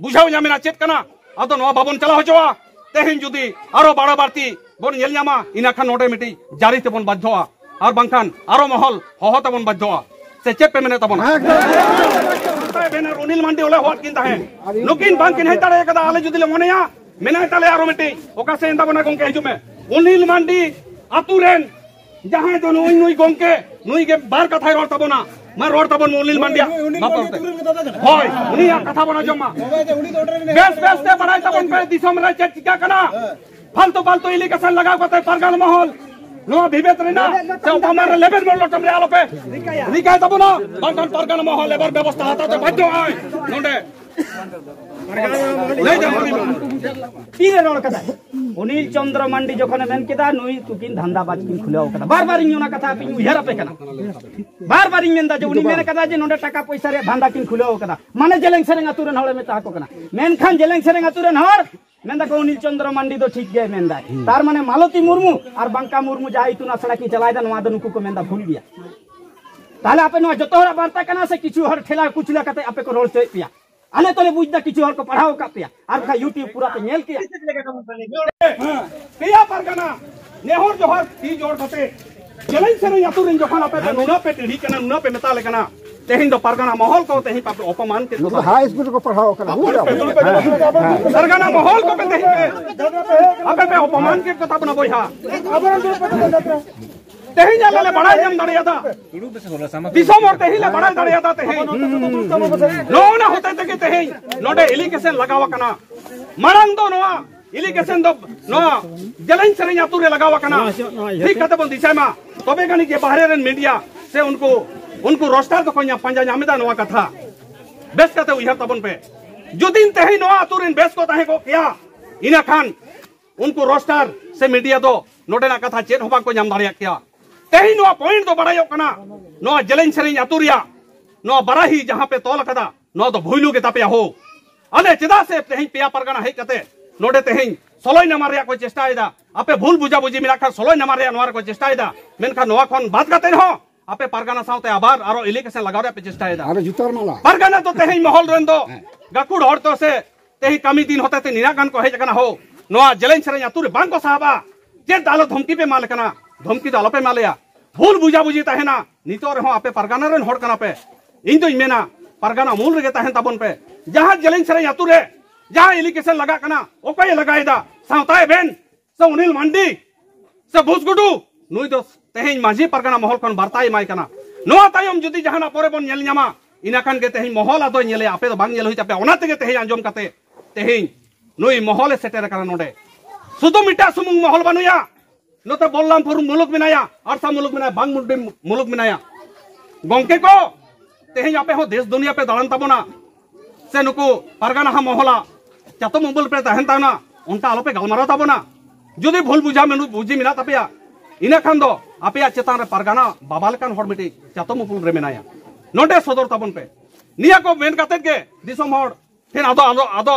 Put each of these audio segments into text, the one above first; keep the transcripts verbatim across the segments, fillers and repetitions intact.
ᱵᱩᱡᱷᱟᱹᱣ ᱧᱟᱢᱮᱱᱟ ᱪᱮᱫ ᱠᱟᱱᱟ᱾ ᱟᱫᱚ ᱱᱚᱣᱟ ᱵᱟᱵᱚᱱ ᱪᱟᱞᱟᱣ ᱦᱚᱪᱚᱣᱟ᱾ ᱛᱮᱦᱮᱧ ᱡᱩᱫᱤ ᱟᱨᱚ ᱵᱟᱲᱟ ᱵᱟᱹᱲᱛᱤ ᱵᱚᱱ ᱧᱮᱞ ᱧᱟᱢᱟ, ᱤᱱᱟᱹ ᱠᱷᱟᱱ ᱱᱚᱰᱮ ᱢᱤᱫᱴᱤᱡ ᱡᱟᱹᱨᱤ ᱛᱮᱵᱚᱱ ᱵᱟᱫᱽᱫᱷᱚᱜᱼᱟ, ᱟᱨ ᱵᱟᱝᱠᱷᱟᱱ ᱟᱨᱚ ᱢᱚᱦᱚᱞ ᱦᱚᱦᱚ ᱛᱮᱵᱚᱱ ᱵᱟᱫᱽᱫᱷᱚᱜᱼᱟ᱾ ᱥᱮ ᱪᱮᱫ ᱯᱮ ᱢᱮᱱᱮᱫ ᱛᱟᱵᱚᱱᱟ? ᱮᱠᱫᱚᱢ᱾ ᱚᱱᱤᱞ ᱢᱟᱱᱰᱤ ᱚᱞᱮ ᱦᱚᱦᱚᱣᱟᱫ ᱠᱤᱱ ᱛᱟᱦᱮᱸᱫ, ᱱᱩᱠᱤᱱ ᱵᱟᱝᱠᱤᱱ ᱦᱮᱡ ᱫᱟᱲᱮ ᱠᱟᱫᱟ᱾ ᱟᱞᱮ ᱡᱩᱫᱤ ᱞᱮ ᱢᱚᱱᱮᱭᱟ, ᱢᱮᱱᱟᱭ ᱛᱟᱞᱮ ᱟᱨᱚ ᱢᱤᱫᱴᱤᱡ, ᱚᱠᱟ ᱥᱮᱫ ᱮᱱ ᱛᱟᱵᱚᱱᱟ ᱜᱚᱝᱠᱮ? ᱦᱤᱡᱩᱜ ᱢᱮ᱾ ᱚᱱᱤᱞ ᱢᱟᱱᱰᱤ ᱟᱛᱩ ᱨᱮᱱ ᱡᱟᱦᱟᱸᱭ ᱫᱚ ᱱᱩᱭ, ᱱᱩᱭ ᱜᱚᱝᱠᱮ, ᱱᱩᱭ ᱜᱮ ᱵᱟᱨ ᱠᱟᱛᱷᱟᱭ ᱨᱚᱲ ᱛᱟᱵᱚᱱᱟ᱾ ᱢᱟ ᱨᱚᱲ ᱛᱟᱵᱚᱱ ᱢᱮ ᱚᱱᱤᱞ ᱢᱟᱱᱰᱤᱭᱟᱜ ᱵᱟᱵᱚᱫ ᱛᱮ᱾ ᱦᱳᱭ, ᱩᱱᱤᱭᱟᱜ ᱠᱟᱛᱷᱟ ᱵᱚᱱ ᱟᱸᱡᱚᱢ ᱢᱟ᱾ ᱵᱮᱥ ᱵᱮᱥ ᱛᱮ ᱵᱟᱲᱟᱭ ᱛᱟᱵᱚᱱ ᱯᱮ ᱫᱤᱥᱚᱢ ᱨᱮ ᱪᱮᱫ ᱪᱤᱠᱟ ᱠᱟᱱᱟ᱾ ᱯᱷᱟᱞᱛᱩ ᱯᱷᱟᱞᱛᱩ ᱮᱞᱤᱜᱮᱥᱚᱱ ᱞᱟᱜᱟᱣ ᱠᱟᱛᱮ ᱯᱟᱨᱜᱟᱱᱟ ᱢᱚᱦᱚᱞ ᱱᱚᱣᱟ ᱵᱤᱵᱮᱫ ᱨᱮᱱᱟᱜ ᱥᱮ ᱚᱯᱚᱢᱟᱱ ᱨᱮ ᱞᱮᱵᱮᱫ ᱢᱚᱞᱚᱴᱚᱢ ᱨᱮ ᱟᱞᱚᱯᱮ ᱨᱤᱠᱟᱹᱭ ᱛᱟᱵᱚᱱᱟ, ᱵᱟᱝᱠᱷᱟᱱ ᱯᱟᱨᱜᱟᱱᱟ ᱢᱚᱦᱚᱞ ᱮᱵᱟᱨ ᱵᱮᱵᱚᱥᱛᱷᱟ ᱦᱟᱛᱟᱣ ᱛᱮ ᱵᱟᱫᱽᱫᱷᱚᱜᱼᱟᱭ᱾ ᱱᱚᱰᱮ ᱞᱟᱹᱭ ᱫᱟᱢ ᱩᱱᱤ ᱢᱟ᱾ ᱛᱤᱨᱮ ᱨᱚᱲ ᱠᱟᱫᱟᱭ? ᱚᱱᱤᱞ ᱪᱚᱱᱫᱨᱚ ᱢᱟᱱᱰᱤ ᱡᱚᱠᱷᱚᱱᱮ ᱢᱮᱱ ᱠᱮᱫᱟ, ᱱᱩᱭ ᱛᱩᱠᱤᱱ ᱫᱷᱟᱱᱫᱟ ᱵᱟᱡ ᱠᱤᱱ ᱠᱷᱩᱞᱟᱹᱣ ᱠᱟᱫᱟ᱾ ᱵᱟᱨ ᱵᱟᱨ ᱤᱧ ᱚᱱᱟ ᱠᱟᱛᱷᱟ ᱟᱯᱮᱧ ᱩᱭᱦᱟᱹᱨ ᱟᱯᱮ ᱠᱟᱱᱟ᱾ ᱵᱟᱨ ᱵᱟᱨ ᱤᱧ ᱢᱮᱱᱫᱟ ᱡᱮ ᱩᱱᱤ ᱢᱮᱱ ᱠᱟᱫᱟ ᱡᱮ ᱱᱚᱰᱮ ᱴᱟᱠᱟ ᱯᱚᱭᱥᱟ ᱨᱮᱭᱟᱜ ᱫᱷᱟᱱᱫᱟ ᱠᱤᱱ ᱠᱷᱩᱞᱟᱹᱣ ᱠᱟᱫᱟ, ᱢᱟᱱᱮ ᱡᱮᱞᱮᱧ ᱥᱮᱨᱮᱧ ᱟᱛᱩ ᱨᱮᱱ ᱦᱚᱲᱮ ᱢᱮᱛᱟ ᱠᱚ ᱠᱟᱱᱟ᱾ ᱢᱮᱱᱠᱷᱟᱱ ᱡᱮᱞᱮᱧ ᱥᱮᱨᱮᱧ ᱟᱛᱩ ᱨᱮᱱ ᱦᱚᱲ ᱢᱮᱱᱫᱟ ᱠᱚ ᱚᱱᱤᱞ ᱪᱚᱱᱫᱨᱚ ᱢᱟᱱᱰᱤ ᱫᱚ ᱴᱷᱤᱠ ᱜᱮᱭ ᱢᱮᱱᱫᱟᱭ᱾ ᱛᱟᱨ ᱢᱟᱱᱮ ᱢᱟᱞᱚᱛᱤ ᱢᱩᱨᱢᱩ ᱟᱨ ᱵᱟᱝᱠᱟ ᱢᱩᱨᱢᱩ ᱡᱟᱦᱟᱸ ᱤᱛᱩᱱ ᱟᱥᱲᱟ ᱠᱤᱱ ᱪᱟᱞᱟᱣᱮᱫᱟ, ᱱᱚᱣᱟ ᱫᱚ ᱱᱩᱠᱩ ᱠᱚ ᱢᱮᱱᱫᱟ ᱵᱷᱩᱞ ᱜᱮᱭᱟ᱾ ᱛᱟᱦᱞᱮ ᱟᱯᱮ ᱱᱚᱣᱟ ᱡᱚᱛᱚ ᱦᱚᱲᱟᱜ ᱵᱟᱨᱛᱟ ᱠᱟᱱᱟ ᱥᱮ ᱠᱤᱪᱷᱩ ᱦᱚᱲ ᱴᱷᱮᱞᱟ ᱠᱩᱪᱞᱟ ᱠᱟᱛᱮ ᱟᱯᱮ ᱠᱚ ᱨᱚᱲ ᱦᱚᱪᱚᱭᱮᱫ ᱯᱮᱭᱟ? ᱟᱞᱮ ᱛᱚᱞᱮ ᱵᱩᱡᱽ ᱫᱟ ᱠᱤᱪᱷᱩ ᱦᱚᱲ ᱠᱚ ᱯᱟᱲᱦᱟᱣ ᱟᱠᱟᱫ ᱯᱮᱭᱟ, ᱟᱨ ᱵᱟᱠᱷᱟᱡ YouTube ᱯᱩᱨᱟ ᱯᱮ ᱧᱮᱞ ᱠᱮᱭᱟ᱾ ᱯᱮᱭᱟ ᱯᱟᱨᱜᱟᱱᱟ ᱱᱮᱦᱚᱨ ᱡᱚᱦᱟᱨ ᱛᱤ ᱡᱳᱲ ᱠᱟᱛᱮ ᱡᱮᱞᱮᱧ ᱥᱮᱨᱮᱧ ᱟᱛᱩ ᱨᱮᱱ ᱡᱚᱠᱷᱚᱱ ᱟᱯᱮ ᱯᱮ ᱱᱩᱱᱟᱹᱜ ᱯᱮ ᱴᱤᱰᱤ ᱠᱟᱱᱟ, ᱱᱩᱱᱟᱹᱜ ᱯᱮ ᱢᱮᱛᱟ ᱞᱮ ᱠᱟᱱᱟ, ᱛᱮᱦᱮᱧ ᱫᱚ ᱯᱟᱨᱜᱟᱱᱟ ᱢᱚᱦᱚᱞ ᱠᱚ ᱛᱮᱦᱮᱧ ᱯᱮ ᱚᱯᱚᱢᱟᱱ ᱠᱮᱫ ᱩᱱᱠᱩ ᱫᱚ ᱠᱚᱣᱟ᱾ High school ᱨᱮᱠᱚ ᱯᱟᱲᱦᱟᱣ ᱟᱠᱟᱱᱟ, ᱵᱩᱡᱽ ᱫᱟᱢ? ᱯᱟᱨᱜᱟᱱᱟ ᱢᱚᱦᱚᱞ ᱠᱚᱯᱮ ᱛᱮᱦᱮᱧ ᱯᱮ ᱟᱯᱮ ᱯᱮ ᱚᱯᱚᱢᱟᱱ ᱠᱮᱫ ᱠᱚ ᱛᱟᱵᱚᱱᱟ ᱵᱚᱭᱦᱟ᱾ ᱛᱮᱦᱮᱧ ᱟᱞᱮ ᱞᱮ ᱵᱟᱲᱟᱭ ᱧᱟᱢ ᱫᱟᱲᱮᱭᱟᱫᱟ, ᱫᱤᱥᱚᱢ ᱦᱚᱲ ᱛᱮᱦᱮᱧ ᱞᱮ ᱵᱟᱲᱟᱭ ᱫᱟᱲᱮᱭᱟᱫᱟ᱾ ᱛᱮᱦᱮᱧ ᱱᱚᱜᱼᱚ ᱱᱟ ᱦᱚᱛᱮ ᱛᱮᱜᱮ ᱛᱮᱦᱮᱧ ᱱᱚᱰᱮ ᱮᱞᱤᱜᱮᱥᱚᱱ ᱞᱟᱜᱟᱣ ᱟᱠᱟᱱᱟ᱾ ᱢᱟᱲᱟᱝ ᱫᱚ ᱱᱚᱣᱟ ᱮᱞᱤᱜᱮᱥᱚᱱ ᱫᱚ ᱱᱚᱣᱟ ᱡᱮᱞᱮᱧ ᱥᱮᱨᱮᱧ ᱟᱛᱩ ᱨᱮ ᱞᱟᱜᱟᱣ ᱟᱠᱟᱱᱟ᱾ ᱱᱚᱣᱟ ᱥᱮ-, ᱱᱚᱣᱟ ᱤᱭᱟᱹ ᱴᱷᱤᱠ ᱛᱮ᱾ ᱠᱟᱛᱮ ᱵᱚᱱ ᱫᱤᱥᱟᱹᱭ ᱢᱟ, ᱛᱚᱵᱮ ᱜᱟᱱᱤᱡ ᱜᱮ ᱵᱟᱦᱨᱮ ᱨᱮᱱ ᱢᱤᱰᱤᱭᱟ ᱥᱮ ᱩᱱᱠᱩ, ᱩᱱᱠᱩ ᱨᱳᱥᱴᱟᱨ ᱫᱚᱠᱚ ᱧᱟ-, ᱯᱟᱸᱡᱟ ᱧᱟᱢ ᱮᱫᱟ ᱱᱚᱣᱟ ᱠᱟᱛᱷᱟ᱾ ᱵᱮᱥ ᱠᱟᱛᱮ ᱩᱭᱦᱟᱹᱨ ᱛᱟᱵᱚᱱ ᱯᱮ᱾ ᱡᱩᱫᱤ ᱛᱮᱦᱮᱧ ᱱᱚᱣᱟ ᱟᱛᱩ ᱨᱮᱱ ᱵᱮᱥ ᱠᱚ ᱛᱟᱦᱮᱸ ᱠᱚᱜ ᱠᱮᱭᱟ, ᱤᱱᱟᱹ ᱠᱷᱟᱱ ᱩᱱᱠᱩ ᱨᱳᱥᱴᱟᱨ ᱥᱮ ᱢᱤᱰᱤᱭᱟ ᱫᱚ ᱱᱚᱰᱮᱱᱟᱜ ᱠᱟᱛᱷᱟ ᱪᱮᱫ ᱦᱚᱸ ᱵᱟᱝ ᱠᱚ ᱧᱟᱢ ᱫᱟᱲᱮᱭᱟᱜ ᱠᱮᱭᱟ᱾ ᱛᱮᱦᱮᱧ ᱱᱚᱣᱟ ᱯᱚᱭᱮᱱᱴ ᱫᱚ ᱵᱟᱲᱟᱭᱚᱜ ᱠᱟᱱᱟ, ᱱᱚᱣᱟ ᱡᱮᱞᱮᱧ ᱥᱮᱨᱮᱧ ᱟᱛᱩ ᱨᱮᱭᱟᱜ ᱱᱚᱣᱟ ᱵᱟᱨᱟᱦᱤ ᱡᱟᱦᱟᱸ ᱯᱮ ᱛᱚᱞ ᱟᱠᱟᱫᱟ, ᱱᱚᱣᱟ ᱫᱚ ᱵᱷᱩᱭᱞᱩ ᱜᱮ ᱛᱟᱯᱮᱭᱟ ᱦᱳ᱾ ᱟᱞᱮ ᱪᱮᱫᱟᱜ ᱥᱮ ᱛᱮᱦᱮᱧ ᱯᱮᱭᱟ ᱯᱟᱨᱜᱟᱱᱟ ᱦᱮᱡ ᱠᱟᱛᱮ ᱱᱚᱰᱮ ᱛᱮᱦᱮᱧ ᱥᱚᱞᱚᱭ ᱱᱟᱢᱟ ᱨᱮᱭᱟᱜ ᱠᱚ ᱪᱮᱥᱴᱟᱭᱮᱫᱟ, ᱟᱯᱮ ᱵᱷᱩᱞ ᱵᱩᱡᱷᱟᱵᱩᱡᱷᱤ ᱢᱮᱱᱟᱜ ᱠᱷᱟᱱ ᱥᱚᱞᱚᱭ ᱱᱟᱢᱟ ᱨᱮᱭᱟᱜ ᱱᱚᱣᱟ ᱨᱮᱠᱚ ᱪᱮᱥᱴᱟᱭᱮᱫᱟ, ᱢᱮᱱᱠᱷᱟᱱ ᱱᱚᱣᱟ ᱠᱷᱚᱱ ᱵᱟᱫ ᱠᱟᱛᱮ ᱦᱚᱸ ᱟᱯᱮ ᱯᱟᱨᱜᱟᱱᱟ ᱥᱟᱶᱛᱮ ᱟᱵᱟᱨ ᱟᱨᱚ election ᱞᱟᱜᱟᱣ ᱨᱮᱭᱟᱜ ᱯᱮ ᱪᱮᱥᱴᱟᱭᱮᱫᱟ᱾ ᱟᱨᱚ ᱡᱩᱛᱟᱹᱨ ᱢᱟᱞᱟ᱾ ᱯᱟᱨᱜᱟᱱᱟ ᱫᱚ ᱛᱮᱦᱮᱧ ᱢᱚᱦᱚᱞ ᱨᱮᱱ ᱫᱚ ᱦᱮᱸ᱾ ᱜᱟᱹᱠᱷᱩᱲ ᱦᱚᱲ ᱛᱚ ᱥᱮ ᱛᱮᱦᱮᱧ ᱠᱟᱹᱢᱤ ᱫᱤᱱ ᱦᱚᱛᱮ ᱛᱮ ᱱᱤᱱᱟᱹᱜ ᱜᱟᱱ ᱠᱚ ᱦᱮᱡ ᱟᱠᱟᱱᱟ ᱦᱳ᱾ ᱱᱚᱣᱟ ᱡᱮᱞᱮᱧ ᱥᱮᱨᱮᱧ ᱟᱹᱛᱩ ᱨᱮ ᱵᱟᱝ ᱠᱚ ᱥᱟᱦᱟᱵᱼᱟ᱾ ᱪᱮᱫ ᱟᱞᱚ ᱫᱷᱚᱢᱠᱤ ᱯᱮ ᱮᱢᱟᱞᱮ ᱠᱟᱱᱟ? ᱫᱷᱚᱢᱠᱤ ᱫᱚ ᱟᱞᱚᱯᱮ ᱮᱢᱟᱞᱮᱭᱟ᱾ ᱵᱷᱩᱞ ᱵᱩᱡᱟᱵᱩᱡᱤ ᱛᱟᱦᱮᱱᱟ᱾ ᱱᱤᱛᱚᱜ ᱨᱮᱦᱚᱸ ᱟᱯᱮ ᱯᱟᱨᱜᱟᱱᱟ ᱨᱮᱱ ᱦᱚᱲ ᱠᱟᱱᱟ ᱯᱮ᱾ ᱤᱧ ᱫᱚᱧ ᱢᱮᱱᱟ, ᱯᱟᱨᱜᱟᱱᱟ ᱢᱩᱞ ᱨᱮᱜᱮ ᱛᱟᱦᱮᱱ ᱛᱟᱵᱚᱱ ᱯᱮ᱾ ᱡᱟᱦᱟᱸ ᱡᱮᱞᱮᱧ ᱥᱮᱨᱮᱧ ᱟᱹᱛᱩ ᱨᱮ ᱡᱟᱦᱟᱸ election ᱞᱟᱜᱟᱜ ᱠᱟᱱᱟ, ᱚᱠᱚᱭᱮ ᱞᱟᱜᱟᱭᱮᱫᱟ? ᱥᱟᱶᱛᱟ ᱮᱵᱷᱮᱱ ᱥᱮ ᱚᱱᱤᱞ ᱢᱟᱱᱰᱤ ᱥᱮ ᱵᱩᱥᱜᱩᱰᱩ? ᱱᱩᱭ ᱫᱚ ᱛᱮᱦᱮᱧ ᱢᱟᱹᱡᱷᱤ ᱯᱟᱨᱜᱟᱱᱟ ᱢᱚᱦᱚᱞ ᱠᱷᱚᱱ ᱵᱟᱨᱛᱟᱭ ᱮᱢᱟᱭ ᱠᱟᱱᱟ᱾ ᱱᱚᱣᱟ ᱛᱟᱭᱚᱢ ᱡᱩᱫᱤ ᱡᱟᱦᱟᱱᱟᱜ ᱯᱚᱨᱮ ᱵᱚᱱ ᱧᱮᱞ ᱧᱟᱢᱟ, ᱤᱱᱟᱹ ᱠᱷᱟᱱ ᱜᱮ ᱛᱮᱦᱮᱧ ᱢᱚᱦᱚᱞ ᱟᱫᱚᱭ ᱧᱮᱞᱮᱭᱟ, ᱟᱯᱮ ᱫᱚ ᱵᱟᱝ ᱧᱮᱞ ᱦᱩᱭ ᱛᱟᱯᱮᱭᱟ᱾ ᱚᱱᱟ ᱛᱮᱜᱮ ᱛᱮᱦᱮᱧ ᱟᱸᱡᱚᱢ ᱠᱟᱛᱮ ᱛᱮᱦᱮᱧ ᱱᱩᱭ ᱢᱚᱦᱚᱞᱮ ᱥᱮᱴᱮᱨ ᱟᱠᱟᱱᱟ ᱱᱚᱰᱮ᱾ ᱥᱩᱫᱷᱩ ᱢᱤᱫᱴᱟᱝ ᱥᱩᱢᱩᱝ ᱢᱚᱦᱚᱞ ᱵᱟᱹᱱᱩᱭᱟ, ᱱᱚᱛᱮ ᱵᱚᱞᱞᱟᱢᱯᱩᱨ ᱢᱩᱞᱩᱠ ᱢᱮᱱᱟᱭᱟ, ᱟᱲᱥᱟ ᱢᱩᱞᱩᱠ ᱢᱮᱱᱟᱭᱟ, ᱵᱟᱝᱢᱩᱰᱤ ᱢᱩᱞᱩᱠ ᱢᱮᱱᱟᱭᱟ᱾ ᱜᱚᱝᱠᱮ ᱠᱚ, ᱛᱮᱦᱮᱧ ᱟᱯᱮ ᱦᱚᱸ ᱫᱮᱥ ᱫᱩᱱᱤᱭᱟᱹ ᱯᱮ ᱫᱟᱬᱟᱱ ᱛᱟᱵᱚᱱᱟ, ᱥᱮ ᱱᱩᱠᱩ ᱯᱟᱨᱜᱟᱱᱟ ᱦᱟ ᱢᱚᱦᱚᱞᱟ ᱪᱟᱛᱚᱢ ᱩᱢᱩᱞ ᱯᱮ ᱛᱟᱦᱮᱱ ᱛᱟᱵᱚᱱᱟ, ᱚᱱᱠᱟ ᱟᱞᱚᱯᱮ ᱜᱟᱞᱢᱟᱨᱟᱣ ᱛᱟᱵᱚᱱᱟ᱾ ᱡᱩᱫᱤ ᱵᱷᱩᱞ ᱵᱩᱡᱷᱟ ᱢᱮᱱᱩ-, ᱵᱩᱡᱷᱤ ᱢᱮᱱᱟᱜ ᱛᱟᱯᱮᱭᱟ, ᱤᱱᱟᱹ ᱠᱷᱟᱱ ᱫᱚ ᱟᱯᱮᱭᱟᱜ ᱪᱮᱛᱟᱱ ᱨᱮ ᱯᱟᱨᱜᱟᱱᱟ ᱵᱟᱵᱟ ᱞᱮᱠᱟᱱ ᱦᱚᱲ ᱢᱤᱫᱴᱤᱡ ᱪᱟᱛᱚᱢ ᱩᱯᱩᱞ ᱨᱮ ᱢᱮᱱᱟᱭᱟ, ᱱᱚᱰᱮ ᱥᱚᱫᱚᱨ ᱛᱟᱵᱚᱱ ᱯᱮ᱾ ᱱᱤᱭᱟᱹ ᱠᱚ ᱢᱮᱱ ᱠᱟᱛᱮᱫ ᱜᱮ ᱫᱤᱥᱚᱢ ᱦᱚᱲ ᱴᱷᱮᱱ ᱟᱫᱚ, ᱟᱫᱚ, ᱟᱫᱚ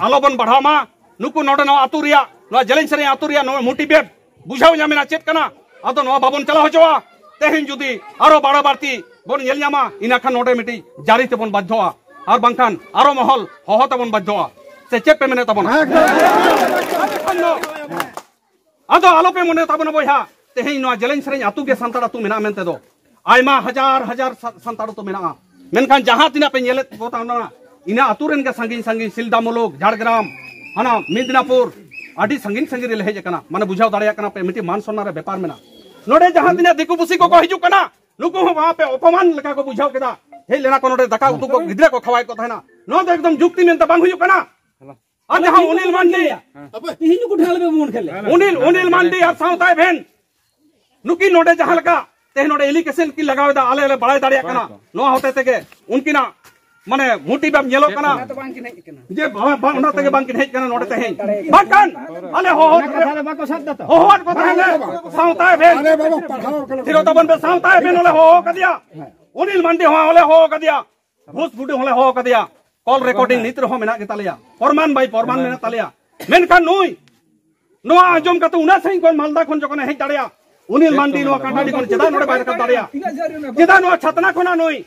ᱟᱞᱚᱵᱚᱱ ᱵᱟᱲᱦᱟᱣ ᱢᱟ᱾ ᱱᱩᱠᱩ ᱱᱚᱰᱮ ᱱᱚᱣᱟ ᱟᱹᱛᱩ ᱨᱮᱭᱟᱜ, ᱱᱚᱣᱟ ᱡᱮᱞᱮᱧ ᱥᱮᱨᱮᱧ ᱟᱹᱛᱩ ᱨᱮᱭᱟᱜ ᱱᱚᱣᱟ motivate ᱵᱩᱡᱷᱟᱹᱣ ᱧᱟᱢ ᱮᱱᱟ ᱪᱮᱫ ᱠᱟᱱᱟ, ᱟᱫᱚ ᱱᱚᱣᱟ ᱵᱟᱵᱚᱱ ᱪᱟᱞᱟᱣ ᱦᱚᱪᱚᱣᱟ᱾ ᱛᱮᱦᱮᱧ ᱡᱩᱫᱤ ᱟᱨᱚ ᱵᱟᱲᱟ ᱵᱟᱹᱲᱛᱤ ᱵᱚᱱ ᱧᱮᱞ ᱧᱟᱢᱟ, ᱤᱱᱟᱹ ᱠᱷᱟᱱ ᱱᱚᱰᱮ ᱢᱤᱫᱴᱤᱡ ᱡᱟᱹᱨᱤ ᱛᱮᱵᱚᱱ ᱵᱟᱫᱽᱫᱷᱚᱜᱼᱟ, ᱟᱨ ᱵᱟᱝᱠᱷᱟᱱ ᱟᱨᱚ ᱢᱚᱦᱚᱞ ᱦᱚᱦᱚ ᱛᱮᱵᱚᱱ ᱵᱟᱫᱽᱫᱷᱚᱜᱼᱟ᱾ ᱥᱮ ᱪᱮᱫ ᱯᱮ ᱢᱮᱱᱮᱫ ᱛᱟᱵᱚᱱᱟ? ᱮᱠᱫᱚᱢ᱾ ᱟᱫᱚ ᱟᱞᱚᱯᱮ ᱢᱚᱱᱮ ᱛᱟᱵᱚᱱᱟ ᱵᱚᱭᱦᱟ, ᱛᱮᱦᱮᱧ ᱱᱚᱣᱟ ᱡᱮᱞᱮᱧ ᱥᱮᱨᱮᱧ ᱟᱹᱛᱩ ᱜᱮ ᱥᱟᱱᱛᱟᱲ ᱟᱹᱛᱩ ᱢᱮᱱᱟᱜᱼᱟ ᱢᱮᱱᱛᱮ ᱫᱚ᱾ ᱟᱭᱢᱟ ᱦᱟᱡᱟᱨ ᱦᱟᱡᱟᱨ ᱥᱟ-, ᱥᱟᱱᱛᱟᱲ ᱟᱹᱛᱩ ᱢᱮᱱᱟᱜᱼᱟ, ᱢᱮᱱᱠᱷᱟᱱ ᱡᱟᱦᱟᱸ ᱛᱤᱱᱟᱹᱜ ᱯᱮ ᱧᱮᱞᱮᱫ ᱠᱚ ᱛᱟᱵᱚᱱᱟ, ᱤᱱᱟᱹ ᱟᱹᱛᱩ ᱨᱮᱱ ᱜᱮ ᱥᱟᱺᱜᱤᱧ ᱥᱟᱺᱜᱤᱧ, ᱥᱤᱞᱫᱟ ᱢᱩᱞᱩᱠ, ᱡᱷᱟᱲᱜᱨᱟᱢ, ᱦᱟᱱᱟ ᱢᱮᱫᱽᱱᱟᱯᱩᱨ, ᱟᱹᱰᱤ ᱥᱟᱺᱜᱤᱧ ᱥᱟᱺᱜᱤᱧ ᱨᱮᱞᱮ ᱦᱮᱡ ᱟᱠᱟᱱᱟ᱾ ᱢᱟᱱᱮ ᱵᱩᱡᱷᱟᱹᱣ ᱫᱟᱲᱮᱭᱟᱜ ᱠᱟᱱᱟ ᱯᱮ, ᱢᱤᱫᱴᱤᱡ ᱢᱟᱱ ᱥᱚᱱᱢᱟᱱ ᱨᱮ ᱵᱮᱯᱟᱨ ᱢᱮᱱᱟᱜᱼᱟ᱾ ᱱᱚᱰᱮ ᱡᱟᱦᱟᱸ ᱛᱤᱱᱟᱹᱜ ᱫᱤᱠᱩ ᱯᱩᱥᱤ ᱠᱚᱠᱚ ᱦᱤᱡᱩᱜ ᱠᱟᱱᱟ, ᱱᱩᱠᱩ ᱦᱚᱸ ᱟᱯᱮ ᱚᱯᱚᱢᱟᱱ ᱞᱮᱠᱟ ᱠᱚ ᱵᱩᱡᱷᱟᱹᱣ ᱠᱮᱫᱟ᱾ ᱦᱮᱡ ᱞᱮᱱᱟ ᱠᱚ ᱱᱚᱰᱮ ᱫᱟᱠᱟ ᱩᱛᱩ ᱠᱚ, ᱜᱤᱫᱽᱨᱟᱹ ᱠᱚ ᱠᱷᱟᱣᱟᱭᱮᱫ ᱠᱚ ᱛᱟᱦᱮᱱᱟ᱾ ᱱᱚᱣᱟ ᱫᱚ ᱮᱠᱫᱚᱢ ᱡᱩᱠᱛᱤ ᱢᱮᱱᱛᱮ ᱵᱟᱝ ᱦᱩᱭᱩᱜ ᱠᱟᱱᱟ᱾ ᱟᱨ ᱡᱟᱦᱟᱸ ᱚᱱᱤᱞ ᱢᱟᱱᱰᱤ, ᱛᱮᱦᱮᱧ ᱠᱚ ᱴᱷᱮᱱ ᱟᱞᱮ ᱯᱮ ᱵᱚᱱ ᱠᱷᱮᱞ ᱞᱮ᱾ ᱚᱱᱤᱞ, ᱚᱱᱤᱞ ᱢᱟᱱᱰᱤ ᱟᱨ ᱥᱟᱶᱛᱟ ᱮᱵᱷᱮᱱ, ᱱᱩᱠᱤᱱ ᱱᱚᱰᱮ ᱡᱟᱦᱟᱸ ᱞᱮᱠᱟ ᱛᱮᱦᱮᱧ ᱱᱚᱰᱮ election ᱠᱤᱱ ᱞᱟᱜᱟᱣ ᱮᱫᱟ, ᱟᱞᱮ ᱞᱮ ᱵᱟᱲᱟᱭ ᱫᱟᱲᱮᱭᱟᱜ ᱠᱟᱱᱟ᱾ ᱱᱚᱣᱟ ᱦᱚᱛᱮ ᱛᱮᱜᱮ ᱩᱱᱠᱤᱱᱟᱜ ᱢᱟᱱᱮ motive ᱧᱮᱞᱚᱜ ᱠᱟᱱᱟ᱾ ᱚᱱᱟ ᱛᱮ ᱵᱟᱝ ᱠᱤᱱ ᱦᱮᱡ ᱟᱠᱟᱱᱟ᱾ ᱡᱮ ᱵᱟᱝ, ᱵᱟᱝ, ᱚᱱᱟ ᱛᱮᱜᱮ ᱵᱟᱝ ᱠᱤᱱ ᱦᱮᱡ ᱟᱠᱟᱱᱟ ᱱᱚᱰᱮ ᱛᱮᱦᱮᱧ᱾ ᱵᱟᱝᱠᱷᱟᱱ ᱟᱞᱮ ᱦᱚᱦᱚ ᱚᱱᱟ ᱠᱟᱛᱷᱟ ᱨᱮ ᱵᱟᱠᱚ ᱥᱟᱵ ᱫᱟ ᱛᱚ᱾ ᱦᱚᱦᱚᱣᱟᱫ ᱠᱚ ᱛᱟᱦᱮᱸ ᱞᱮ᱾ ᱥᱟᱶᱛᱟ ᱮᱵᱷᱮᱱ᱾ ᱟᱞᱮ ᱵᱟᱵᱚ ᱯᱟᱲᱦᱟᱣ ᱠᱟᱱᱟ᱾ ᱛᱷᱤᱨᱚᱜ ᱛᱟᱵᱚᱱ ᱯᱮ, ᱥᱟᱶᱛᱟ ᱮᱵᱷᱮᱱ ᱦᱚᱸᱞᱮ ᱦᱚᱦᱚ ᱠᱟᱫᱮᱭᱟ᱾ ᱚᱱᱤᱞ ᱢᱟᱱᱰᱤ ᱦᱚᱸ ᱦᱚᱸᱞᱮ ᱦᱚᱦᱚ ᱠᱟᱫᱮᱭᱟ᱾ ᱵᱷᱩᱥ ᱵᱷᱩᱰᱤ ᱦᱚᱸᱞᱮ ᱦᱚᱦᱚ ᱠᱟᱫᱮᱭᱟ᱾ Call recording ᱱᱤᱛ ᱨᱮᱦᱚᱸ ᱢᱮᱱᱟᱜ ᱜᱮᱛᱟᱞᱮᱭᱟ᱾ ᱯᱨᱚᱢᱟᱱ ᱵᱟᱭ ᱯᱨᱚᱢᱟᱱ ᱢᱮᱱᱟᱜ ᱛᱟᱞᱮᱭᱟ᱾ ᱢᱮᱱᱠᱷᱟᱱ ᱱᱩᱭ ᱱᱚᱣᱟ ᱟᱸᱡᱚᱢ ᱠᱟᱛᱮ ᱩᱱᱟᱹᱜ ᱥᱟᱺᱜᱤᱧ ᱠᱷᱚᱱ ᱢᱟᱞᱫᱟ ᱠᱷᱚᱱ ᱡᱚᱠᱷᱚᱱᱮ ᱦᱮᱡ ᱫᱟᱲᱮᱭᱟᱜᱼᱟ, ᱩᱱᱤᱞ ᱢᱟᱱᱰᱤ ᱱᱚᱣᱟ ᱠᱟᱱᱰᱟᱰᱤ ᱠᱷᱚᱱ ᱪᱮᱫᱟᱜ ᱱᱚᱰᱮ ᱵᱟᱭ ᱨᱟᱠᱟᱵ ᱫᱟᱲᱮᱭᱟᱜᱼᱟ? ᱪᱮᱫᱟᱜ ᱱᱚᱣᱟ ᱪᱷᱟᱛᱱᱟ ᱠᱷᱚᱱᱟᱜ ᱱᱩᱭ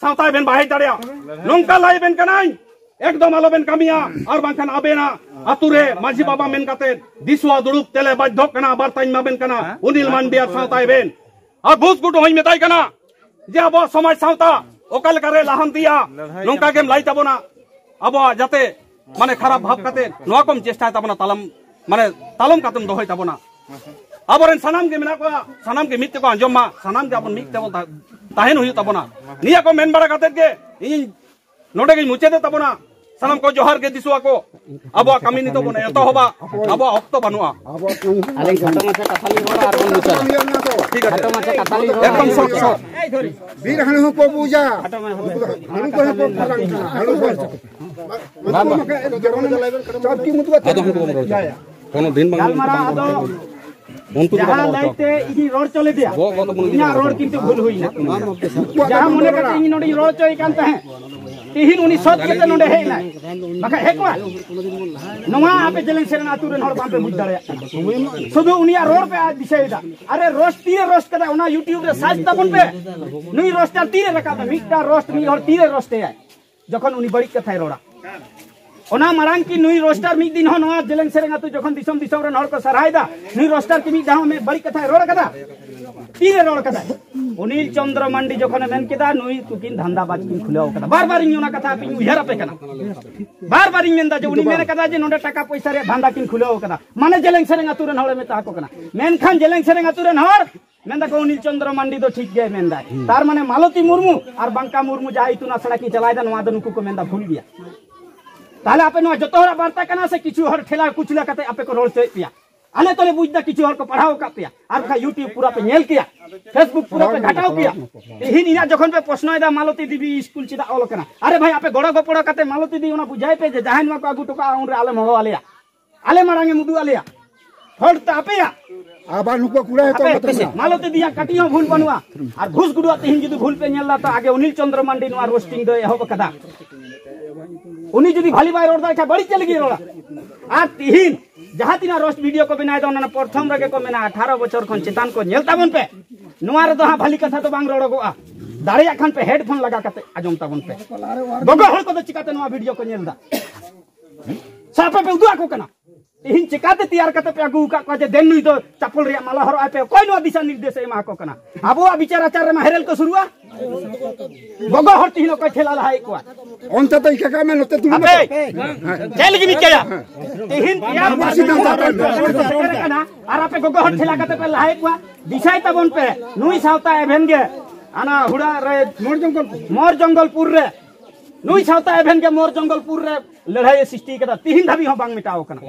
ᱥᱟᱶᱛᱟᱭ ᱵᱮᱱ ᱵᱟᱭ ᱦᱮᱡ ᱫᱟᱲᱮᱭᱟᱜᱼᱟ? ᱱᱚᱝᱠᱟ ᱞᱟᱹᱭ ᱵᱮᱱ ᱠᱟᱱᱟᱧ, ᱮᱠᱫᱚᱢ ᱟᱞᱚ ᱵᱮᱱ ᱠᱟᱹᱢᱤᱭᱟ, ᱟᱨ ᱵᱟᱝᱠᱷᱟᱱ ᱟᱵᱮᱱᱟᱜ ᱟᱛᱩ ᱨᱮ ᱢᱟᱹᱡᱷᱤ ᱵᱟᱵᱟ ᱢᱮᱱ ᱠᱟᱛᱮ ᱫᱤᱥᱩᱣᱟ ᱫᱩᱲᱩᱵ ᱛᱮᱞᱮ ᱵᱟᱫᱽᱫᱷᱚᱜ ᱠᱟᱱᱟ, ᱵᱟᱨᱛᱟᱧ ᱮᱢᱟ ᱵᱮᱱ ᱠᱟᱱᱟ, ᱩᱱᱤᱞ ᱢᱟᱱᱰᱤ ᱟᱨ ᱥᱟᱶᱛᱟᱭ ᱵᱮᱱ᱾ ᱟᱨ ᱵᱩᱥ ᱜᱩᱰᱩ ᱦᱚᱸᱧ ᱢᱮᱛᱟᱭ ᱠᱟᱱᱟ ᱡᱮ ᱟᱵᱚᱣᱟᱜ ᱥᱚᱢᱟᱡᱽ ᱥᱟᱶᱛᱟ ᱚᱠᱟ ᱞᱮᱠᱟᱨᱮ ᱞᱟᱦᱟᱱᱛᱤᱭᱟ, ᱱᱚᱝᱠᱟ ᱜᱮᱢ ᱞᱟᱹᱭ ᱛᱟᱵᱚᱱᱟ᱾ ᱟᱵᱚᱣᱟᱜ ᱡᱟᱛᱮ ᱢᱟᱱᱮ ᱠᱷᱟᱨᱟᱯ ᱵᱷᱟᱵ ᱠᱟᱛᱮ ᱱᱚᱣᱟ ᱠᱚᱢ ᱪᱮᱥᱴᱟᱭ ᱛᱟᱵᱚᱱᱟ, ᱛᱟᱞᱚᱢ ᱢᱟᱱᱮ ᱛᱟᱞᱚᱢ ᱠᱟᱛᱮᱢ ᱫᱚᱦᱚᱭ ᱛᱟᱵᱚᱱᱟ᱾ ᱟᱵᱚᱨᱮᱱ ᱥᱟᱱᱟᱢ ᱜᱮ ᱢᱮᱱᱟᱜ ᱠᱚᱣᱟ, ᱥᱟᱱᱟᱢ ᱜᱮ ᱢᱤᱫ ᱛᱮᱠᱚ ᱟᱸᱡᱚᱢ ᱢᱟ, ᱥᱟᱱᱟᱢ ᱜᱮ ᱟᱵᱚ ᱢᱤᱫ ᱛᱮᱵᱚᱱ ᱛᱟ-, ᱛᱟᱦᱮᱱ ᱦᱩᱭᱩᱜ ᱛᱟᱵᱚᱱᱟ᱾ ᱱᱤᱭᱟᱹ ᱠᱚ ᱢᱮᱱ ᱵᱟᱲᱟ ᱠᱟᱛᱮ ᱜᱮ ᱤᱧ ᱱᱚᱰᱮ ᱜᱤᱧ ᱢᱩᱪᱟᱹᱫᱮᱫ ᱛᱟᱵᱚᱱᱟ᱾ ᱥᱟᱱᱟᱢ ᱠᱚ ᱡᱚᱦᱟᱨ ᱜᱮ ᱫᱤᱥᱩᱣᱟ ᱠᱚ, ᱟᱵᱚᱣᱟᱜ ᱠᱟᱹᱢᱤ ᱱᱤᱛᱚᱜ ᱵᱚᱱ ᱮᱛᱚᱦᱚᱵᱟ, ᱟᱵᱚᱣᱟᱜ ᱚᱠᱛᱚ ᱵᱟᱹᱱᱩᱜᱼᱟ᱾ ᱟᱹᱞᱤᱧ ᱠᱷᱟᱴᱚ ᱢᱟᱪᱷᱟ ᱠᱟᱛᱷᱟ ᱞᱤᱧ ᱨᱚᱲᱟ ᱟᱨ ᱵᱚᱱ ᱢᱩᱪᱟᱹᱫᱟ᱾ ᱴᱷᱤᱠ ᱟᱪᱷᱮ, ᱠᱷᱟᱴᱚ ᱢᱟᱪᱷᱟ ᱠᱟᱛᱷᱟ ᱞᱤᱧ ᱨᱚᱲᱟ᱾ ᱮᱠᱫᱚᱢ ᱥᱚᱴ ᱥᱚᱴ᱾ ᱵᱤᱨ ᱦᱟᱹᱬᱩ ᱦᱚᱸᱠᱚ ᱵᱩᱡᱟ᱾ ᱦᱟᱹᱬᱩ ᱠᱚᱦᱚᱸ ᱠᱚ ᱯᱷᱟᱞᱟᱝ ᱠᱟᱱᱟ᱾ ᱦᱟᱹᱬᱩ ᱠᱚ ᱪᱟᱯᱠᱤ ᱢᱩᱫᱩ ᱟᱛᱮ ᱟᱫᱚ ᱦᱟᱹᱬᱩ ᱠᱚ ᱵᱚᱱ ᱨᱚᱲ ᱦᱚᱪᱚᱭᱟ᱾ ᱠᱳᱱᱳ ᱫᱤᱱ ᱵᱟᱝ ᱜᱟᱞᱢᱟᱨᱟᱣ ᱟᱫᱚ ᱩᱱᱠᱩ ᱫᱚ ᱵᱟᱝ ᱡᱟᱦᱟᱸ ᱨᱚᱲ ᱦᱚᱪᱚ᱾ ᱞᱟᱹᱭᱛᱮ ᱤᱧᱤᱧ ᱨᱚᱲ ᱦᱚᱪᱚ ᱞᱮᱫᱮᱭᱟ, ᱵᱚᱦᱚᱜ ᱫᱚ ᱵᱚᱱ ᱤᱧᱟᱹᱜ ᱨᱚᱲ ᱠᱤᱱᱛᱩ ᱵᱷᱩᱞ ᱦᱩᱭᱱᱟ᱾ ᱡᱟᱦᱟᱸ ᱢᱚᱱᱮ ᱠᱟᱛᱮ ᱤᱧ ᱱᱚᱰᱮᱧ ᱨᱚᱲ ᱦᱚᱪᱚᱭᱮ ᱠᱟᱱ ᱛᱟᱦᱮᱸᱫ, ᱛᱤᱦᱤᱧ ᱩᱱᱤ ᱥᱚᱛ ᱠᱟᱛᱮ ᱱᱚᱰᱮ ᱦᱮᱡ ᱮᱱᱟᱭ, ᱵᱟᱠᱷᱟᱡ ᱦᱮᱡ ᱠᱚᱜᱼᱟ? ᱱᱚᱣᱟ ᱟᱯᱮ ᱡᱮᱞᱮᱧ ᱥᱮᱨᱮᱧ ᱟᱹᱛᱩ ᱨᱮᱱ ᱦᱚᱲ ᱵᱟᱝᱯᱮ ᱵᱩᱡᱽ ᱫᱟᱲᱮᱭᱟᱜ ᱠᱟᱱᱟ᱾ ᱥᱩᱫᱷᱩ ᱩᱱᱤᱭᱟᱜ ᱨᱚᱲ ᱯᱮ ᱫᱤᱥᱟᱹᱭᱮᱫᱟ᱾ ᱟᱨᱮ, ᱨᱳᱥᱴ ᱛᱤᱨᱮ ᱨᱳᱥᱴ ᱠᱟᱫᱟ, ᱚᱱᱟ YouTube ᱨᱮ ᱥᱟᱨᱪ ᱛᱟᱵᱚᱱ ᱯᱮ᱾ ᱱᱩᱭ ᱨᱳᱥᱴᱟᱨ ᱛᱤᱨᱮ ᱨᱟᱠᱟᱵ ᱮᱫᱟ? ᱢᱤᱫᱴᱟᱝ ᱨᱳᱥᱴ ᱢᱤᱫ ᱦᱚᱲ ᱛᱤᱨᱮ ᱨᱳᱥᱴ ᱮᱭᱟᱭ? ᱡᱚᱠᱷᱚᱱ ᱩᱱᱤ ᱵᱟᱹᱲᱤᱡ ᱠᱟᱛᱷᱟᱭ ᱨᱚᱲᱟ, ᱚᱱᱟ ᱢᱟᱲᱟᱝ ᱠᱤ ᱱᱩᱭ ᱨᱳᱥᱴᱟᱨ ᱢᱤᱫ ᱫᱤᱱ ᱦᱚᱸ ᱱᱚᱣᱟ ᱡᱮᱞᱮᱧ ᱥᱮᱨᱮᱧ ᱟᱹᱛᱩ ᱡᱚᱠᱷᱚᱱ ᱫᱤᱥᱚᱢ ᱫᱤᱥᱚᱢ ᱨᱮᱱ ᱦᱚᱲ ᱠᱚ ᱥᱟᱨᱦᱟᱭᱮᱫᱟ, ᱱᱩᱭ ᱨᱳᱥᱴᱟᱨ ᱠᱤ ᱢᱤᱫ ᱫᱷᱟᱣ ᱦᱚᱸ ᱵᱟᱹᱲᱤᱡ ᱠᱟᱛᱷᱟᱭ ᱨᱚᱲ ᱠᱟᱫᱟ? ᱛᱤᱨᱮ ᱨᱚᱲ ᱠᱟᱫᱟᱭ? ᱚᱱᱤᱞ ᱪᱚᱱᱫᱨᱚ ᱢᱟᱱᱰᱤ ᱡᱚᱠᱷᱚᱱᱮ ᱢᱮᱱ ᱠᱮᱫᱟ, ᱱᱩᱭ ᱛᱩᱠᱤᱱ ᱫᱷᱟᱱᱫᱟ ᱵᱟᱡᱽ ᱠᱤᱱ ᱠᱷᱩᱞᱟᱹᱣ ᱠᱟᱫᱟ᱾ ᱵᱟᱨ ᱵᱟᱨ ᱤᱧ ᱚᱱᱟ ᱠᱟᱛᱷᱟ ᱟᱯᱮᱧ ᱩᱭᱦᱟᱹᱨ ᱟᱯᱮ ᱠᱟᱱᱟ᱾ ᱵᱟᱨ ᱵᱟᱨ ᱤᱧ ᱢᱮᱱᱫᱟ ᱡᱮ ᱩᱱᱤ ᱢᱮᱱ ᱠᱟᱫᱟ ᱡᱮ ᱱᱚᱰᱮ ᱴᱟᱠᱟ ᱯᱚᱭᱥᱟ ᱨᱮᱭᱟᱜ ᱫᱷᱟᱱᱫᱟ ᱠᱤᱱ ᱠᱷᱩᱞᱟᱹᱣ ᱠᱟᱫᱟ, ᱢᱟᱱᱮ ᱡᱮᱞᱮᱧ ᱥᱮᱨᱮᱧ ᱟᱹᱛᱩ ᱨᱮᱱ ᱦᱚᱲᱮ ᱢᱮᱛᱟ ᱠᱚ ᱠᱟᱱᱟ᱾ ᱢᱮᱱᱠᱷᱟᱱ ᱡᱮᱞᱮᱧ ᱥᱮᱨᱮᱧ ᱟᱹᱛᱩ ᱨᱮᱱ ᱦᱚᱲ ᱢᱮᱱ ᱫᱟᱠᱚ ᱚᱱᱤᱞ ᱪᱚᱱᱫᱨᱚ ᱢᱟᱱᱰᱤ ᱫᱚ ᱴᱷᱤᱠ ᱜᱮᱭ ᱢᱮᱱ ᱫᱟᱭ᱾ ᱛᱟᱨ ᱢᱟᱱᱮ ᱢᱟᱞᱚᱛᱤ ᱢᱩᱨᱢᱩ ᱟᱨ ᱵᱟᱝᱠᱟ ᱢᱩᱨᱢᱩ ᱡᱟᱦᱟᱸ ᱤᱛᱩᱱ ᱟᱥᱲᱟ ᱠᱤᱱ ᱪᱟᱞᱟᱣᱮᱫᱟ, ᱱᱚᱣᱟ ᱫᱚ ᱱᱩᱠᱩ ᱠᱚ ᱢᱮᱱᱫᱟ ᱵᱷᱩᱞ ᱜᱮᱭᱟ᱾ ᱛᱟᱦᱞᱮ ᱟᱯᱮ ᱱᱚᱣᱟ ᱡᱚᱛᱚ ᱦᱚᱲᱟᱜ ᱵᱟᱨᱛᱟ ᱠᱟᱱᱟ ᱥᱮ ᱠᱤᱪᱷᱩ ᱦᱚᱲ ᱴᱷᱮᱞᱟ ᱠᱩᱪᱞᱟ ᱠᱟᱛᱮ ᱟᱯᱮ ᱠᱚ ᱨᱚᱲ ᱦᱚᱪᱚᱭᱮᱫ ᱯᱮᱭᱟ? ᱟᱞᱮ ᱛᱚᱞᱮ ᱵᱩᱡᱽ ᱫᱟ ᱠᱤᱪᱷᱩ ᱦᱚᱲ ᱠᱚ ᱯᱟᱲᱦᱟᱣ ᱟᱠᱟᱫ ᱯᱮᱭᱟ, ᱟᱨ ᱵᱟᱠᱷᱟᱡ YouTube ᱯᱩᱨᱟ ᱯᱮ ᱧᱮᱞ ᱠᱮᱭᱟ, Facebook ᱯᱩᱨᱟ ᱯᱮ ᱜᱷᱟᱴᱟᱣ ᱠᱮᱭᱟ᱾ ᱛᱤᱦᱤᱧ ᱤᱧᱟᱹᱜ ᱡᱚᱠᱷᱚᱱ ᱯᱮ ᱯᱨᱚᱥᱱᱚᱭᱮᱫᱟ ᱢᱟᱞᱚᱛᱤ ᱫᱮᱵᱤ ᱥᱠᱩᱞ ᱪᱮᱫᱟᱜ ᱚᱞ ᱟᱠᱟᱱᱟ, ᱟᱨᱮ ᱵᱷᱟᱭ ᱟᱯᱮ ᱜᱚᱲᱚ ᱜᱚᱯᱚᱲᱚ ᱠᱟᱛᱮ ᱢᱟᱞᱚᱛᱤ ᱫᱮᱵᱤ ᱚᱱᱟ ᱵᱩᱡᱷᱟᱹᱣ ᱯᱮ ᱡᱮ ᱡᱟᱦᱟᱸᱭ ᱱᱚᱣᱟ ᱠᱚ ᱟᱹᱜᱩ ᱦᱚᱴᱚ ᱠᱟᱜᱼᱟ ᱩᱱᱨᱮ ᱟᱞᱮᱢ ᱦᱚᱦᱚ ᱟᱞᱮᱭᱟ᱾ ᱟᱞᱮ ᱢᱟᱲᱟᱝ ᱮᱢ ᱩᱫᱩᱜ ᱟᱞᱮᱭᱟ᱾ ᱯᱷᱚᱞᱴ ᱛᱟ ᱟᱯᱮᱭᱟᱜ᱾ ᱟᱵᱟᱨ ᱱᱩᱠᱩ ᱠᱩᱲᱟᱹ ᱦᱚᱭᱛᱳ ᱟᱯᱮ ᱵᱟᱠᱚ ᱛᱟᱦᱮᱱᱟ᱾ ᱢᱟᱞᱚᱛᱤ ᱫᱤᱭᱟᱜ ᱠᱟᱹᱴᱤᱡ ᱦᱚᱸ ᱵᱷᱩᱞ ᱵᱟᱹᱱᱩᱜᱼᱟ᱾ ᱟᱨ ᱜᱷᱩᱥ ᱜᱩᱰᱩᱣᱟᱜ ᱛᱮᱦᱮᱧ ᱡᱩᱫᱤ ᱵᱷᱩᱞ ᱯᱮ ᱧᱮᱞ ᱫᱟ, ᱛᱚ ᱟᱜᱮ ᱚᱱᱤᱞ ᱪᱚᱱᱫᱨᱚ ᱢᱟᱱᱰᱤ ᱱᱚᱣᱟ ᱨᱳᱥᱴᱤᱝ ᱫᱚᱭ ᱮᱦᱚᱵ ᱟᱠᱟᱫᱟ᱾ ᱩᱱᱤ ᱡᱩᱫᱤ ᱵᱷᱟᱞᱤ ᱵᱟᱭ ᱨᱚᱲ ᱫᱟᱲᱮ ᱠᱷᱟᱱ ᱵᱟᱹᱲᱤᱡ ᱪᱮᱫ ᱞᱟᱹᱜᱤᱫ ᱨᱚᱲᱟ? ᱟᱨ ᱛᱤᱦᱤᱧ ᱡᱟᱦᱟᱸ ᱛᱤᱱᱟᱹᱜ ᱨᱳᱥᱴ ᱵᱷᱤᱰᱤᱭᱳ ᱠᱚ ᱵᱮᱱᱟᱣ ᱮᱫᱟ, ᱚᱱᱟ ᱯᱨᱚᱛᱷᱚᱢ ᱨᱮᱜᱮ ᱠᱚ ᱢᱮᱱᱟ ᱟᱴᱷᱟᱨᱚ ᱵᱚᱪᱷᱚᱨ ᱠᱷᱚᱱ ᱪᱮᱛᱟᱱ ᱠᱚ ᱧᱮᱞ ᱛᱟᱵᱚᱱ ᱯᱮ᱾ ᱱᱚᱣᱟ ᱨᱮᱫᱚ ᱦᱟᱸᱜ ᱵᱷᱟᱹᱞᱤ ᱠᱟᱛᱷᱟ ᱫᱚ ᱵᱟᱝ ᱨᱚᱲᱚᱜᱚᱜᱼᱟ᱾ ᱫᱟᱲᱮᱭᱟᱜ ᱠᱷᱟᱱ ᱯᱮ ᱦᱮᱰᱯᱷᱳᱱ ᱞᱟᱜᱟ ᱠᱟᱛᱮ ᱟᱸᱡᱚᱢ ᱛᱟᱵᱚᱱ ᱯᱮ᱾ ᱜᱚᱜᱚ ᱦᱚᱲ ᱠᱚᱫᱚ ᱪᱤᱠᱟᱛᱮ ᱱᱚᱣᱟ ᱵᱷᱤᱰᱤᱭᱳ ᱠᱚ ᱧᱮᱞ ᱮᱫᱟ? ᱥᱮ ᱟᱯᱮ ᱯᱮ ᱩᱫᱩᱜ ᱟᱠᱚ ᱠᱟᱱᱟ? ᱛᱤᱦᱤᱧ ᱪᱤᱠᱟᱛᱮ ᱛᱮᱭᱟᱨ ᱠᱟᱛᱮ ᱯᱮ ᱟᱹᱜᱩ ᱟᱠᱟᱫ ᱠᱚᱣᱟ ᱡᱮ ᱫᱮᱱ ᱱᱩᱭ ᱫᱚ ᱪᱟᱯᱚᱞ ᱨᱮᱭᱟᱜ ᱢᱟᱞᱟ ᱦᱚᱨᱚᱜ ᱟᱭ ᱯᱮ? ᱚᱠᱚᱭ ᱱᱚᱣᱟ ᱫᱤᱥᱟ ᱱᱤᱨᱫᱮᱥ ᱮ ᱮᱢᱟ ᱠᱚ ᱠᱟᱱᱟ? ᱟᱵᱚᱣᱟᱜ ᱵᱤᱪᱟᱨ ᱟᱪᱟᱨ ᱨᱮᱢᱟ ᱦᱮᱨᱮᱞ ᱠᱚ ᱥᱩᱨᱩᱜᱼᱟ᱾ ᱜᱚᱜᱚ ᱦᱚᱲ ᱛᱤᱦᱤᱧ ᱚᱠᱚᱭ ᱴᱷᱮᱞᱟ ᱞᱟᱦᱟᱭᱮᱫ ᱠᱚᱣᱟ? ᱚᱱᱛᱮ ᱫᱚ ᱤᱱᱠᱟᱹ ᱠᱟᱜ ᱢᱮ, ᱱᱚᱛᱮ ᱫᱩᱲᱩᱵ ᱟᱯᱮ ᱢᱮ᱾ ᱪᱮᱫ ᱞᱟᱹᱜᱤᱫ ᱤᱧ ᱤᱠᱟᱹᱭᱟ? ᱛᱤᱦᱤᱧ ᱛᱮᱭᱟᱨ ᱟᱵᱚᱣᱟᱜ ᱥᱤᱫᱷᱟᱱᱛᱚ ᱦᱟᱛᱟᱣ ᱢᱮ᱾ ᱥᱮᱴᱮᱨ ᱠᱟᱱᱟ, ᱟᱨ ᱟᱯᱮ ᱜᱚᱜᱚ ᱦᱚᱲ ᱴᱷᱮᱞᱟ ᱠᱟᱛᱮ ᱯᱮ ᱞᱟᱦᱟᱭᱮᱫ ᱠᱚᱣᱟ᱾ ᱫᱤᱥᱟᱭ ᱛᱟᱵᱚᱱ ᱯᱮ, ᱱᱩᱭ ᱥᱟᱶᱛᱟ ᱮᱵᱷᱮᱱ ᱜᱮ ᱦᱟᱱᱟ ᱦᱩᱲᱟ ᱨᱮ ᱢᱳᱨ ᱡᱚᱝᱜᱚᱞ, ᱢᱳᱨ ᱡᱚᱝᱜᱚᱞᱯᱩᱨ ᱨᱮ ᱱᱩᱭ ᱥᱟᱶᱛᱟ ᱮᱵᱷᱮᱱ ᱜᱮ ᱢᱳᱨ ᱡᱚᱝᱜᱚᱞᱯᱩᱨ ᱨᱮ ᱞᱟᱹᱲᱦᱟᱹᱭ ᱮ ᱥᱨᱤᱥᱴᱤ ᱠᱟᱫᱟ, ᱛᱤᱦᱤᱧ ᱫᱷᱟᱹᱵᱤᱡ ᱦᱚᱸ ᱵᱟᱝ ᱢᱮᱴᱟᱣ ᱠᱟᱱᱟ᱾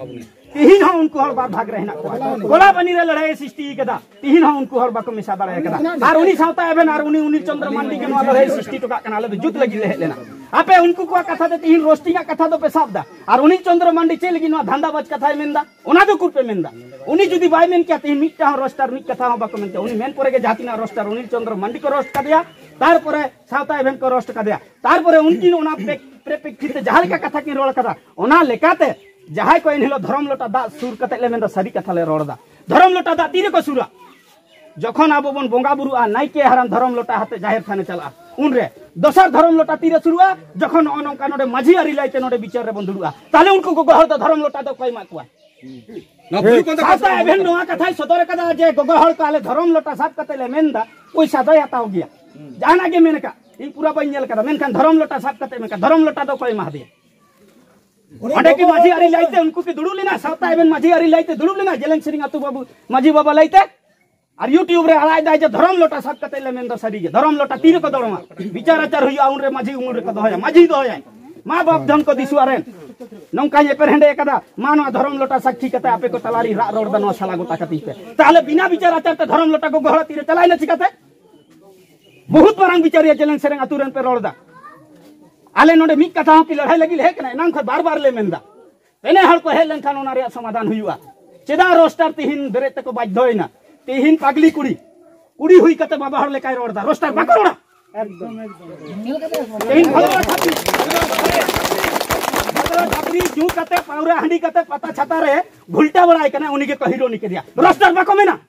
ᱛᱤᱦᱤᱧ ᱦᱚᱸ ᱩᱱᱠᱩ ᱦᱚᱲ ᱵᱟᱨ ᱵᱷᱟᱜᱽ ᱨᱮ ᱦᱮᱱᱟᱜ ᱠᱚᱣᱟ᱾ ᱠᱚᱞᱟᱵᱟᱱᱤ ᱨᱮ ᱞᱟᱹᱲᱦᱟᱹᱭ ᱮ ᱥᱨᱤᱥᱴᱤ ᱠᱟᱫᱟ, ᱛᱤᱦᱤᱧ ᱦᱚᱸ ᱩᱱᱠᱩ ᱦᱚᱲ ᱵᱟᱠᱚ ᱢᱮᱥᱟ ᱫᱟᱲᱮ ᱠᱟᱫᱟ᱾ ᱟᱨ ᱩᱱᱤ ᱥᱟᱶᱛᱟ ᱮᱵᱷᱮᱱ ᱟᱨ ᱩᱱᱤ ᱚᱱᱤᱞ ᱪᱚᱸᱫᱽᱨᱚ ᱢᱟᱱᱰᱤ ᱜᱮ ᱱᱚᱣᱟ ᱞᱟᱹᱲᱦᱟᱹᱭ ᱥᱨᱤᱥᱴᱤ ᱦᱚᱴᱚ ᱠᱟᱜ ᱠᱟᱱᱟ᱾ ᱟᱞᱮ ᱫᱚ ᱡᱩᱛ ᱞᱟᱹᱜᱤᱫ ᱞᱮ ᱦᱮᱡ ᱞᱮᱱᱟ᱾ ᱟᱯᱮ ᱩᱱᱠᱩ ᱠᱚᱣᱟᱜ ᱠᱟᱛᱷᱟ ᱫᱚ ᱛᱤᱦᱤᱧ ᱨᱳᱥᱴᱤᱝ ᱟᱜ ᱠᱟᱛᱷᱟ ᱫᱚᱯᱮ ᱥᱟᱵ ᱫᱟ, ᱟᱨ ᱩᱱᱤᱞ ᱪᱚᱸᱫᱽᱨᱚ ᱢᱟᱱᱰᱤ ᱪᱮᱫ ᱞᱟᱹᱜᱤᱫ ᱱᱚᱣᱟ ᱫᱷᱟᱱᱫᱟᱵᱟᱡᱽ ᱠᱟᱛᱷᱟᱭ ᱢᱮᱱ ᱫᱟ? ᱚᱱᱟ ᱫᱚ ᱩᱠᱩᱨ ᱯᱮ ᱢᱮᱱ ᱫᱟ? ᱩᱱᱤ ᱡᱩᱫᱤ ᱵᱟᱭ ᱢᱮᱱ ᱠᱮᱭᱟ, ᱛᱤᱦᱤᱧ ᱢᱤᱫᱴᱟᱝ ᱦᱚᱸ ᱨᱳᱥᱴᱟᱨ ᱢᱤᱫ ᱠᱟᱛᱷᱟ ᱦᱚᱸ ᱵᱟᱠᱚ ᱢᱮᱱ ᱠᱮᱭᱟ᱾ ᱩᱱᱤ ᱢᱮᱱ ᱯᱚᱨᱮ ᱜᱮ ᱡᱟᱦᱟᱸ ᱛᱤᱱᱟᱹᱜ ᱨᱳᱥᱴᱟᱨ ᱚᱱᱤᱞ ᱪᱚᱸᱫᱽᱨᱚ ᱢᱟᱱᱰᱤ ᱠᱚ ᱨᱳᱥᱴ ᱠᱟᱫᱮᱭᱟ, ᱛᱟᱨᱯᱚᱨᱮ ᱥᱟᱶᱛᱟ ᱮᱵᱷᱮᱱ ᱠᱚ ᱨᱳᱥᱴ ᱠᱟᱫᱮᱭᱟ᱾ ᱛᱟᱨᱯᱚᱨᱮ ᱩᱱᱠᱤᱱ ᱚᱱᱟ ᱯᱨᱮ-, ᱯᱨᱮᱯᱮᱠᱠᱷᱤᱛ ᱛᱮ ᱡᱟᱦᱟᱸ ᱞᱮᱠᱟ ᱠᱟᱛᱷᱟ ᱠᱤᱱ ᱨᱚᱲ ᱠᱟᱫᱟ, ᱚᱱᱟ ᱞᱮᱠᱟᱛᱮ ᱡᱟᱦᱟᱸᱭ ᱠᱚ ᱮᱱᱦᱤᱞᱳᱜ ᱫᱷᱚᱨᱚᱢ ᱞᱚᱴᱟ ᱫᱟᱜ ᱥᱩᱨ ᱠᱟᱛᱮ ᱞᱮ ᱢᱮᱱᱫᱟ, ᱥᱟᱹᱨᱤ ᱠᱟᱛᱷᱟ ᱞᱮ ᱨᱚᱲ ᱮᱫᱟ᱾ ᱫᱷᱚᱨᱚᱢ ᱞᱚᱴᱟ ᱫᱟᱜ ᱛᱤᱨᱮᱠᱚ ᱥᱩᱨᱟ? ᱡᱚᱠᱷᱚᱱ ᱟᱵᱚ ᱵᱚᱱ ᱵᱚᱸᱜᱟ ᱵᱩᱨᱩᱜᱼᱟ, ᱱᱟᱭᱠᱮ ᱦᱟᱲᱟᱢ ᱫᱷᱚᱨᱚᱢ ᱞᱚᱴᱟ ᱦᱟᱛᱮ ᱡᱟᱦᱮᱨ ᱛᱷᱟᱱᱮ ᱪᱟᱞᱟᱜᱼᱟ, ᱩᱱᱨᱮ ᱫᱚᱥᱟᱨ ᱫᱷᱚᱨᱚᱢ ᱞᱚᱴᱟ ᱛᱤᱨᱮ ᱥᱩᱨᱩᱜᱼᱟ? ᱡᱚᱠᱷᱚᱱ ᱱᱚᱜᱼᱚ ᱱᱚᱝᱠᱟ ᱱᱚᱰᱮ ᱢᱟᱹᱡᱷᱤ ᱟᱹᱨᱤ ᱞᱟᱹᱭᱛᱮ ᱱᱚᱰᱮ ᱵᱤᱪᱟᱹᱨ ᱨᱮᱵᱚᱱ ᱫᱩᱲᱩᱵᱼᱟ, ᱛᱟᱦᱞᱮ ᱩᱱᱠᱩ ᱜᱚᱜᱚ ᱦᱚᱲ ᱫᱚ ᱫᱷᱚᱨᱚᱢ ᱞᱚᱴᱟ ᱫᱚ ᱚᱠᱚᱭ ᱮᱢᱟᱜ ᱠᱚᱣᱟ? ᱱᱚᱣᱟ ᱵᱷᱩᱞ ᱠᱚ ᱥᱟᱶᱛᱟ ᱮᱵᱷᱮᱱ ᱱᱚᱣᱟ ᱠᱟᱛᱷᱟᱭ ᱥᱚᱫᱚᱨ ᱠᱟᱫᱟ ᱡᱮ ᱜᱚᱜᱚ ᱦᱚᱲ ᱠᱚ ᱟᱞᱮ ᱫᱷᱚᱨᱚᱢ ᱞᱚᱴᱟ ᱥᱟᱵ ᱠᱟᱛᱮ ᱞᱮ ᱢᱮᱱ ᱫᱟ, ᱯᱚᱭᱥᱟ ᱫᱚᱭ ᱦᱟᱛᱟᱣ ᱜᱮᱭᱟ᱾ ᱡᱟᱦᱟᱱᱟᱜ ᱜᱮ ᱢᱮᱱ ᱠᱟᱜ, ᱤᱧ ᱯᱩᱨᱟᱹ ᱵᱟᱹᱧ ᱧᱮᱞ ᱠᱟᱫᱟ, ᱢᱮᱱᱠᱷᱟᱱ ᱫᱷᱚᱨᱚᱢ ᱞᱚᱴᱟ ᱥᱟᱵ ᱠᱟᱛᱮ ᱢᱮᱱ ᱠᱟᱜ, ᱫᱷᱚᱨᱚᱢ ᱞᱚᱴᱟ ᱫᱚ ᱚᱠᱚᱭ ᱮᱢᱟ ᱫᱮᱭᱟ? ᱚᱸᱰᱮ ᱠᱤ ᱢᱟᱹᱡᱷᱤ ᱟᱹᱨᱤ ᱞᱟᱹᱭᱛᱮ ᱩᱱᱠᱩ ᱠᱤ ᱫᱩᱲᱩᱵ ᱞᱮᱱᱟ? ᱥᱟᱶᱛᱟ ᱮᱵᱷᱮᱱ ᱢᱟᱹᱡᱷᱤ ᱟᱹᱨᱤ ᱞᱟᱹᱭᱛᱮ ᱫᱩᱲᱩᱵ ᱞᱮᱱᱟ ᱡᱮᱞᱮᱧ ᱥᱮᱨᱮᱧ ᱟᱹᱛᱩ ᱵᱟᱹᱵᱩ ᱢᱟᱹᱡᱷᱤ ᱵᱟᱵᱟ ᱞᱟᱹᱭᱛᱮ? ᱟᱨ YouTube ᱨᱮ ᱟᱲᱟᱜ ᱮᱫᱟᱭ ᱡᱮ ᱫᱷᱚᱨᱚᱢ ᱞᱚᱴᱟ ᱥᱟᱵ ᱠᱟᱛᱮ ᱞᱮ ᱢᱮᱱ ᱫᱚ ᱥᱟᱹᱨᱤ ᱜᱮ᱾ ᱫᱷᱚᱨᱚᱢ ᱞᱚᱴᱟ ᱛᱤ ᱨᱮᱠᱚ ᱫᱚᱲᱚᱢᱟ? ᱵᱤᱪᱟᱨ ᱟᱪᱟᱨ ᱦᱩᱭᱩᱜᱼᱟ, ᱩᱱᱨᱮ ᱢᱟᱹᱡᱷᱤ ᱩᱢᱩᱞ ᱨᱮᱠᱚ ᱫᱚᱦᱚᱭᱟ, ᱢᱟᱹᱡᱷᱤ ᱫᱚᱦᱚᱭᱟᱭ᱾ ᱢᱟ ᱵᱟᱯ ᱫᱷᱚᱱ ᱠᱚ ᱫᱤᱥᱩᱣᱟ ᱨᱮᱱ ᱱᱚᱝᱠᱟᱧ ᱮᱯᱮᱨᱦᱮᱸᱰᱮᱡ ᱟᱠᱟᱫᱟ, ᱢᱟ ᱱᱚᱣᱟ ᱫᱷᱚᱨᱚᱢ ᱞᱚᱴᱟ ᱥᱟᱹᱠᱷᱤ ᱠᱟᱛᱮ ᱟᱯᱮ ᱠᱚ ᱛᱟᱞᱟᱨᱤᱧ ᱨᱟᱜ ᱨᱚᱲ ᱫᱟ, ᱱᱚᱣᱟ ᱥᱟᱞᱟ ᱜᱚᱴᱟ ᱠᱟᱹᱛᱤᱧ ᱯᱮ᱾ ᱛᱟᱦᱞᱮ ᱵᱤᱱᱟ ᱵᱤᱪᱟᱨ ᱟᱪᱟᱨ ᱛᱮ ᱫᱷᱚᱨᱚᱢ ᱞᱚᱴᱟ ᱜᱚᱜᱚ ᱦᱚᱲ ᱛᱤᱨᱮ ᱪᱟᱞᱟᱭᱱᱟ ᱪᱤᱠᱟᱛᱮ? ᱵᱚᱦᱩᱛ ᱢᱟᱨᱟᱝ ᱵᱤᱪᱟᱹᱨᱤᱭᱟᱹ ᱡᱮᱞᱮᱧ ᱥᱮᱨᱮᱧ ᱟᱹᱛᱩ ᱨᱮᱱ ᱯᱮ ᱨᱚᱲ ᱫᱟ᱾ ᱟᱞᱮ ᱱᱚᱰᱮ ᱢᱤᱫ ᱠᱟᱛᱷᱟ ᱦᱚᱸ ᱠᱤ ᱞᱟᱹᱲᱦᱟᱹᱭ ᱞᱟᱹᱜᱤᱫ ᱞᱮ ᱦᱮᱡ ᱠᱟᱱᱟ? ᱮᱱᱟᱝ ᱠᱷᱚᱱ ᱵᱟᱨ ᱵᱟᱨ ᱞᱮ ᱢᱮᱱᱫᱟ, ᱯᱮᱱᱮ ᱦᱚᱲ ᱠᱚ ᱦᱮᱡ ᱞᱮᱱᱠᱷᱟᱱ ᱚᱱᱟ ᱨᱮᱭᱟᱜ ᱥᱚᱢᱟᱫᱷᱟᱱ ᱦᱩᱭᱩᱜᱼᱟ᱾ ᱪᱮᱫᱟᱜ ᱨᱳᱥᱴᱟᱨ ᱛᱤᱦᱤᱧ ᱵᱮᱨᱮᱫ ᱛᱮᱠᱚ ᱵᱟᱫᱽᱫᱷᱚᱭᱮᱱᱟ? ᱛᱤᱦᱤᱧ ᱯᱟᱜᱽᱞᱤ ᱠᱩᱲᱤ, ᱠᱩᱲᱤ ᱦᱩᱭ ᱠᱟᱛᱮ ᱵᱟᱵᱟ ᱦᱚᱲ ᱞᱮᱠᱟᱭ ᱨᱚᱲ ᱫᱟ, ᱨᱳᱥᱴᱟᱨ ᱵᱟᱠᱚ ᱨᱚᱲᱟ᱾ ᱮᱠᱫᱚᱢ, ᱮᱠᱫᱚᱢ᱾ ᱛᱤᱦᱤᱧ ᱵᱷᱟᱜᱽᱨᱟ ᱴᱷᱟᱹᱠᱩᱨ, ᱵᱷᱟᱜᱽᱨᱟ ᱴᱷᱟᱹᱠᱩᱨ ᱧᱩ ᱠᱟᱛᱮ, ᱯᱟᱹᱣᱨᱟᱹ ᱦᱟᱺᱰᱤ ᱠᱟᱛᱮ, ᱯᱟᱛᱟ ᱪᱷᱟᱛᱟ ᱨᱮ ᱜᱷᱩᱞᱴᱟ ᱵᱟᱲᱟᱭ ᱠᱟᱱᱟ, ᱩᱱᱤ ᱜᱮᱠᱚ ᱦᱤᱨᱳ ᱱᱤᱠᱟᱹᱫᱮᱭᱟ᱾ ᱨᱳᱥᱴᱟᱨ ᱵᱟᱠᱚ ᱢᱮᱱᱟ?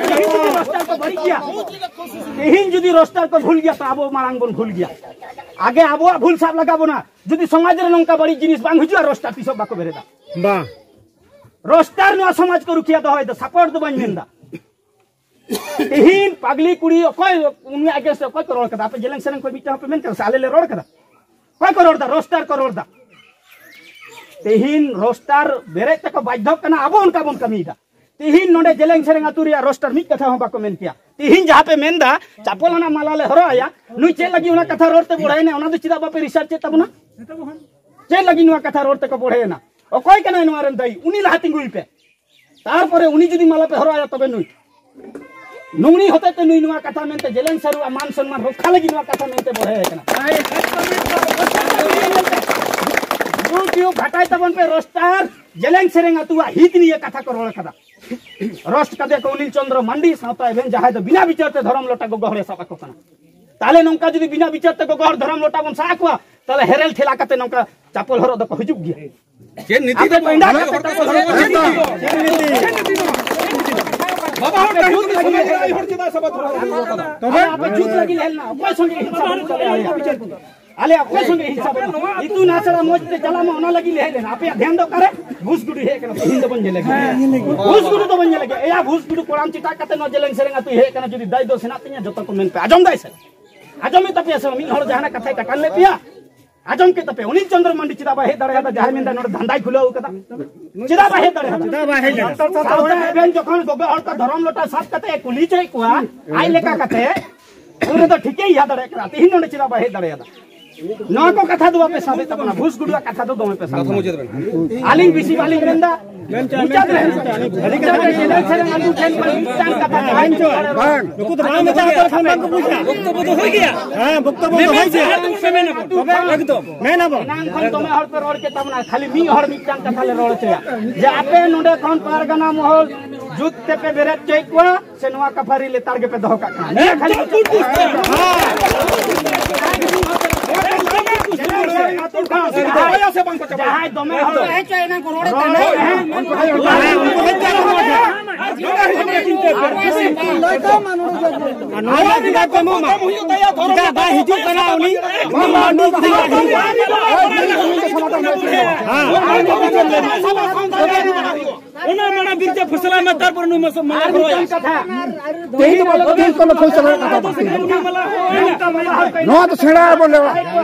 ᱛᱮᱦᱮᱧ ᱡᱩᱫᱤ ᱨᱳᱥᱴᱟᱨ ᱠᱚ ᱵᱟᱹᱲᱤᱡ ᱜᱮᱭᱟ, ᱛᱮᱦᱮᱧ ᱡᱩᱫᱤ ᱨᱳᱥᱴᱟᱨ ᱠᱚ ᱵᱷᱩᱞ ᱜᱮᱭᱟ, ᱛᱚ ᱟᱵᱚ ᱢᱟᱲᱟᱝ ᱵᱚᱱ ᱵᱷᱩᱞ ᱜᱮᱭᱟ᱾ ᱟᱜᱮ ᱟᱵᱚᱣᱟᱜ ᱵᱷᱩᱞ ᱥᱟᱵ ᱞᱟᱜᱟᱣ ᱵᱚᱱᱟ᱾ ᱡᱩᱫᱤ ᱥᱚᱢᱟᱡᱽ ᱨᱮ ᱱᱚᱝᱠᱟ ᱵᱟᱹᱲᱤᱡ ᱡᱤᱱᱤᱥ ᱵᱟᱝ ᱦᱤᱡᱩᱜᱼᱟ, ᱨᱳᱥᱴᱟᱨ ᱛᱤᱥ ᱦᱚᱸ ᱵᱟᱠᱚ ᱵᱮᱨᱮᱫᱟ᱾ ᱵᱟᱝ᱾ ᱨᱳᱥᱴᱟᱨ ᱱᱚᱣᱟ ᱥᱚᱢᱟᱡᱽ ᱠᱚ ᱨᱩᱠᱷᱤᱭᱟᱹ ᱫᱚᱦᱚᱭᱮᱫᱟ, ᱥᱟᱯᱳᱨᱴ ᱫᱚ ᱵᱟᱹᱧ ᱢᱮᱱᱫᱟ᱾ ᱛᱮᱦᱮᱧ ᱯᱟᱜᱽᱞᱤ ᱠᱩᱲᱤ ᱚᱠᱚᱭ, ᱩᱱᱤᱭᱟᱜ ᱟᱜᱮᱱᱥᱴ ᱨᱮ ᱚᱠᱚᱭ ᱠᱚ ᱨᱚᱲ ᱠᱟᱫᱟ? ᱟᱯᱮ ᱡᱮᱞᱮᱧ ᱥᱮᱨᱮᱧ ᱠᱷᱚᱱ ᱢᱤᱫᱴᱟᱝ ᱦᱚᱸᱯᱮ ᱢᱮᱱ ᱠᱟᱫᱟ ᱥᱮ ᱟᱞᱮ ᱞᱮ ᱨᱚᱲ ᱠᱟᱫᱟ? ᱚᱠᱚᱭ ᱠᱚ ᱨᱚᱲ ᱫᱟ? ᱨᱳᱥᱴᱟᱨ ᱠᱚ ᱨᱚᱲ ᱫᱟ᱾ ᱛᱮᱦᱮᱧ ᱨᱳᱥᱴᱟᱨ ᱵᱮᱨᱮᱫ ᱛᱮᱠᱚ ᱵᱟᱫᱽᱫᱷᱚᱜ ᱠᱟᱱᱟ, ᱟᱵᱚ ᱚᱱᱠᱟ ᱵᱚᱱ ᱠᱟᱹᱢᱤᱭᱮᱫᱟ᱾ ᱛᱮᱦᱮᱧ ᱱᱚᱰᱮ ᱡᱮᱞᱮᱧ ᱥᱮᱨᱮᱧ ᱟᱹᱛᱩ ᱨᱮᱭᱟᱜ ᱨᱳᱥᱴᱟᱨ ᱢᱤᱫ ᱠᱟᱛᱷᱟ ᱦᱚᱸ ᱵᱟᱠᱚ ᱢᱮᱱ ᱠᱮᱭᱟ᱾ ᱛᱮᱦᱮᱧ ᱡᱟᱦᱟᱸ ᱯᱮ ᱢᱮᱱ ᱫᱟ, ᱪᱟᱯᱚᱞ ᱟᱱᱟᱜ ᱢᱟᱞᱟ ᱞᱮ ᱦᱚᱨᱚᱜ ᱟᱭᱟ, ᱱᱩᱭ ᱪᱮᱫ ᱞᱟᱹᱜᱤᱫ ᱚᱱᱟ ᱠᱟᱛᱷᱟ ᱨᱚᱲ ᱛᱮ ᱵᱚᱲᱦᱮᱭᱮᱱᱟ, ᱚᱱᱟ ᱫᱚ ᱪᱮᱫᱟᱜ ᱵᱟᱯᱮ ᱨᱤᱥᱟᱨᱪ ᱮᱫ ᱛᱟᱵᱚᱱᱟ? ᱪᱮᱫ ᱞᱟᱹᱜᱤᱫ ᱱᱚᱣᱟ ᱠᱟᱛᱷᱟ ᱨᱚᱲ ᱛᱮᱠᱚ ᱵᱚᱲᱦᱮᱭᱮᱱᱟ? ᱚᱠᱚᱭ ᱠᱟᱱᱟᱭ ᱱᱚᱣᱟ ᱨᱮᱱ ᱫᱟᱭᱤ? ᱩᱱᱤ ᱞᱟᱦᱟ ᱛᱤᱸᱜᱩᱭ ᱯᱮ, ᱛᱟᱨᱯᱚᱨᱮ ᱩᱱᱤ ᱡᱩᱫᱤ ᱢᱟᱞᱟ ᱯᱮ ᱦᱚᱨᱚᱜ ᱟᱭᱟ, ᱛᱚᱵᱮ ᱱᱩᱭ, ᱱᱩᱜᱱᱤ ᱦᱚᱛᱮᱡ ᱛᱮ ᱱᱩᱭ ᱱᱚᱣᱟ ᱠᱟᱛᱷᱟ ᱢᱮᱱᱛᱮ ᱡᱮᱞᱮᱧ ᱥᱟᱹᱨᱩ ᱟᱜ ᱢᱟᱱ ᱥᱚᱱᱢᱟᱱ ᱨᱚᱠᱷᱟ ᱞᱟᱹᱜᱤᱫ ᱱᱚᱣᱟ ᱠᱟᱛᱷᱟ ᱢᱮᱱᱛᱮ ᱵᱚᱲᱦᱮ ᱠᱟᱱᱟ᱾ YouTube ᱜᱷᱟᱴᱟᱭ ᱛᱟᱵᱚᱱ ᱯᱮ, ᱨᱳᱥᱴᱟᱨ ᱡᱮᱞᱮᱧ ᱥᱮᱨᱮᱧ ᱟᱹᱛᱩᱣᱟᱜ ᱦᱤᱛ ᱱᱤᱭᱟᱹ ᱠᱟᱛᱷᱟ ᱠᱚ ᱨᱚᱲ ᱠᱟᱫᱟ᱾ ᱨᱳᱥᱴ ᱠᱟᱫᱮ ᱠᱚ ᱚᱱᱤᱞ ᱪᱚᱸᱫᱽᱨᱚ ᱢᱟᱱᱰᱤ ᱥᱟᱶᱛᱟ ᱮᱵᱷᱮᱱ, ᱡᱟᱦᱟᱸᱭ ᱫᱚ ᱵᱤᱱᱟ ᱵᱤᱪᱟᱹᱨ ᱛᱮ ᱫᱷᱚᱨᱚᱢ ᱞᱚᱴᱟ ᱜᱚᱜᱚ ᱦᱚᱲᱮ ᱥᱟᱵ ᱟᱠᱚ ᱠᱟᱱᱟ᱾ ᱛᱟᱦᱞᱮ ᱱᱚᱝᱠᱟ ᱡᱩᱫᱤ ᱵᱤᱱᱟ ᱵᱤᱪᱟᱹᱨ ᱛᱮ ᱜᱚᱜᱚ ᱦᱚᱲ ᱫᱷᱚᱨᱚᱢ ᱞᱚᱴᱟ ᱵᱚᱱ ᱥᱟᱵ ᱟᱠᱚᱣᱟ, ᱛᱟᱦᱞᱮ ᱦᱮᱨᱮᱞ ᱴᱷᱮᱞᱟ ᱠᱟᱛᱮ ᱱᱚᱝᱠᱟ ᱪᱟᱯᱚᱞ ᱦᱚᱨᱚᱜ ᱫᱚᱠᱚ ᱦᱤᱡᱩᱜ ᱜᱮᱭᱟ᱾ ᱪᱮᱫ ᱱᱤᱛᱤ ᱟᱯᱮ ᱫᱚ ᱯᱮᱸᱰᱟ ᱵᱟᱝ ᱠᱟᱛᱮ ᱦᱚᱲ ᱪᱟᱯᱚᱞ ᱦᱚᱨᱚᱜ ᱫᱚ ᱪᱮᱫ ᱱᱤᱛᱤ? ᱵᱟᱵᱟ ᱦᱚᱲ ᱟᱯᱮ ᱡᱩᱛ ᱞᱟᱹᱜᱤᱫ ᱦᱮᱡ ᱞᱮᱱᱟ, ᱚᱠᱚᱭ ᱥᱚᱸᱜᱮ ᱦᱤᱝᱥᱟ ᱵᱚᱱ ᱪᱟᱞᱟᱜᱼᱟ? ᱟᱯᱮ ᱡᱩᱛ ᱞᱟᱹᱜᱤᱫ ᱦᱮᱡ ᱞᱮᱱᱟ, ᱚᱠᱚᱭ ᱥᱚᱸᱜᱮ ᱦᱤᱝᱥᱟ ᱵᱚᱱ ᱪᱟᱞᱟᱜᱼᱟ? ᱟᱞᱮ ᱚᱠᱚᱭ ᱥᱚᱸᱜᱮ ᱦᱤᱝᱥᱟ ᱵᱟᱹᱱᱩᱜᱼᱟ᱾ ᱤᱛᱩᱱ ᱟᱥᱲᱟ ᱢᱚᱡᱽ ᱛᱮ ᱪᱟᱞᱟᱜ ᱢᱟ, ᱚᱱᱟ ᱞᱟᱹᱜᱤᱫ ᱞᱮ ᱦᱮᱡ ᱞᱮᱱᱟ᱾ ᱟᱯᱮᱭᱟᱜ ᱫᱷᱮᱭᱟᱱ ᱫᱚ ᱚᱠᱟᱨᱮ? ᱵᱷᱩᱥ ᱜᱩᱰᱩ ᱦᱮᱡ ᱠᱟᱱᱟ, ᱛᱤᱦᱤᱧ ᱫᱚᱵᱚᱱ ᱧᱮᱞᱮ ᱜᱮᱭᱟ᱾ ᱵᱷᱩᱥ ᱜᱩᱰᱩ ᱫᱚᱵᱚᱱ ᱧᱮᱞᱮ ᱜᱮᱭᱟ᱾ ᱮᱭᱟ, ᱵᱷᱩᱥ ᱜᱩᱰᱩ ᱠᱚᱲᱟᱢ ᱪᱮᱴᱟᱜ ᱠᱟᱛᱮ ᱱᱚᱣᱟ ᱡᱮᱞᱮᱧ ᱥᱮᱨᱮᱧ ᱟᱹᱛᱩᱭ ᱦᱮᱡ ᱠᱟᱱᱟ, ᱡᱩᱫᱤ ᱫᱟᱭ ᱫᱚ ᱥᱮᱱᱟᱜ ᱛᱤᱧᱟ, ᱡᱚᱛᱚ ᱠᱚ ᱢᱮᱱ ᱯᱮ᱾ ᱟᱸᱡᱚᱢ ᱫᱟᱭ ᱥᱮ? ᱟᱸᱡᱚᱢᱮᱫ ᱛᱟᱯᱮᱭᱟ ᱥᱮ ᱵᱟᱝ? ᱢᱤᱫ ᱦᱚᱲ ᱡᱟᱦᱟᱱᱟᱜ ᱠᱟᱛᱷᱟᱭ ᱠᱟᱴᱟᱱ ᱞᱮᱫ ᱯᱮᱭᱟ, ᱟᱸᱡᱚᱢ ᱠᱮᱫ ᱛᱟᱯᱮ᱾ ᱚᱱᱤᱞ ᱪᱚᱸᱫᱽᱨᱚ ᱢᱟᱱᱰᱤ ᱪᱮᱫᱟᱜ ᱵᱟᱭ ᱦᱮᱡ ᱫᱟᱲᱮᱭᱟᱫᱟ? ᱡᱟᱦᱟᱸᱭ ᱢᱮᱱᱫᱟ ᱱᱚᱰᱮ ᱫᱷᱟᱱᱫᱟᱭ ᱠᱷᱩᱞᱟᱹᱣ ᱠᱟᱫᱟ, ᱪᱮᱫᱟᱜ ᱵᱟᱭ ᱦᱮᱡ ᱫᱟᱲᱮᱭᱟᱫᱟ? ᱪᱮᱫᱟᱜ ᱵᱟᱭ ᱦᱮᱡ ᱫᱟᱲᱮᱭᱟᱫᱟ? ᱥᱟᱶᱛᱟ ᱮᱵᱷᱮᱱ ᱡᱚᱠᱷᱚᱱ ᱜᱚᱜᱚ ᱦᱚᱲ ᱠᱚ ᱫᱷᱚᱨᱚᱢ ᱞᱚᱴᱟ ᱥᱟᱵ ᱠᱟᱛᱮ ᱮ ᱠᱩᱞᱤ ᱦᱚᱪᱚᱭᱮᱫ ᱠᱚᱣᱟ, ᱟᱡ ᱞᱮᱠᱟ ᱠᱟᱛᱮ, ᱩᱱ ᱨᱮᱫᱚ ᱴᱷᱤᱠᱮ ᱤᱭᱟᱹ ᱫᱟᱲᱮᱭᱟᱜ ᱠᱟᱱᱟ᱾ ᱛᱮᱦᱮᱧ ᱱᱚᱰᱮ ᱪᱮᱫᱟᱜ ᱵᱟᱭ ᱦᱮᱡ ᱫᱟᱲᱮᱭᱟᱫᱟ? ᱱᱚᱣᱟ ᱠᱚ ᱠᱟᱛᱷᱟ ᱫᱚ ᱵᱟᱯᱮ ᱥᱟᱵᱮᱫ ᱛᱟᱵᱚᱱᱟ, ᱵᱷᱩᱥ ᱜᱩᱰᱩᱣᱟᱜ ᱠᱟᱛᱷᱟ ᱫᱚ ᱫᱚᱢᱮ ᱯᱮ ᱥᱟᱵ ᱠᱟᱛᱷᱟ ᱮᱫᱟ᱾ ᱢᱩᱪᱟᱹᱫ ᱨᱮ᱾ ᱟᱹᱞᱤᱧ ᱵᱮᱥᱤ ᱵᱟᱹᱞᱤᱧ ᱢᱮᱱᱫᱟ, ᱢᱩᱪᱟᱹᱫ ᱨᱮ, ᱢᱩᱪᱟᱹᱫ ᱨᱮ ᱡᱮᱞᱮᱧ ᱥᱮᱨᱮᱧ ᱟᱹᱛᱩ ᱴᱷᱮᱱ ᱠᱷᱚᱱ ᱢᱤᱫᱴᱟᱝ ᱠᱟᱛᱷᱟ ᱵᱟᱝ᱾ ᱱᱩᱠᱩ ᱫᱚ ᱵᱟᱝ ᱢᱮᱛᱟ ᱠᱚ ᱠᱷᱟᱱ ᱵᱟᱝ ᱠᱚ ᱵᱩᱡᱟ᱾ ᱵᱚᱠᱛᱚᱵᱚ ᱫᱚ ᱦᱩᱭ ᱜᱮᱭᱟ᱾ ᱦᱮᱸ, ᱵᱚᱠᱛᱚᱵᱚ ᱫᱚ ᱦᱩᱭ ᱜᱮᱭᱟ᱾ ᱛᱚᱵᱮ ᱮᱠᱫᱚᱢ᱾ ᱮᱱᱟᱝ ᱠᱷᱚᱱ ᱫᱚᱢᱮ ᱦᱚᱲ ᱯᱮ ᱨᱚᱲ ᱠᱮᱫ ᱛᱟᱵᱚᱱᱟ, ᱠᱷᱟᱹᱞᱤ ᱢᱤᱫ ᱦᱚᱲ ᱢᱤᱫᱴᱟᱝ ᱠᱟᱛᱷᱟ ᱞᱮ ᱨᱚᱲ ᱦᱚᱪᱚᱭᱟ, ᱡᱮ ᱟᱯᱮ ᱱᱚᱰᱮ ᱠᱷᱚᱱ ᱯᱟᱨᱜᱟᱱᱟ ᱢᱚᱦᱚᱞ ᱡᱩᱛ ᱛᱮᱯᱮ ᱵᱮᱨᱮᱫ ᱦᱚᱪᱚᱭᱮᱫ ᱠᱚᱣᱟ ᱥᱮ ᱱᱚᱣᱟ ᱠᱟᱯᱷᱟᱨᱤ ᱞᱮᱛᱟᱲ ᱜᱮᱯᱮ ᱫᱚᱦᱚ ᱠᱟᱜ ᱠᱟᱱᱟ? ᱱᱤᱭᱟᱹ ᱠᱷᱟᱹᱞᱤ ᱡᱟᱦᱟᱸᱭ ᱫᱚᱢᱮ ᱦᱚᱲ ᱦᱮᱡ ᱦᱚᱪᱚᱭ, ᱮᱱᱟᱝ ᱠᱚ ᱨᱚᱲᱮᱫ ᱛᱟᱦᱮᱸ᱾ ᱦᱮᱸ, ᱩᱱᱠᱩ ᱦᱮᱡ ᱦᱚᱪᱚᱭ᱾ ᱟᱨ ᱱᱚᱣᱟ ᱡᱩᱫᱤ ᱯᱮ ᱮᱢᱚᱜ ᱢᱟ᱾ ᱪᱮᱫᱟᱜ ᱵᱟᱭ ᱦᱤᱡᱩᱜ ᱠᱟᱱᱟ ᱩᱱᱤ? ᱩᱱᱤ ᱢᱟᱹᱱᱰᱤ ᱛᱤᱱᱟᱹᱜ ᱦᱤᱡᱩᱜ ᱠᱟᱱᱟ? ᱦᱮᱸ᱾ ᱚᱱᱟ ᱢᱟᱲᱟᱝ ᱵᱤᱨ ᱡᱮ ᱯᱷᱚᱭᱥᱟᱞᱟ ᱢᱮ, ᱛᱟᱨᱯᱚᱨᱮ ᱱᱩᱭ ᱢᱟᱥᱚ ᱢᱟᱞᱟ ᱟᱨ ᱦᱚᱨᱚᱭᱟ᱾ ᱢᱤᱫᱴᱟᱝ ᱠᱟᱛᱷᱟ, ᱛᱮᱦᱮᱧ ᱫᱚ ᱛᱮᱦᱮᱧ ᱠᱚᱱᱚ ᱯᱷᱚᱭᱥᱟᱞᱟ ᱨᱮᱱᱟᱜ ᱠᱟᱛᱷᱟ ᱵᱟᱝ ᱠᱟᱱᱟ᱾ ᱱᱚᱣᱟ ᱫᱚ ᱥᱮᱬᱟ ᱟᱵᱚ ᱞᱮᱣᱟ᱾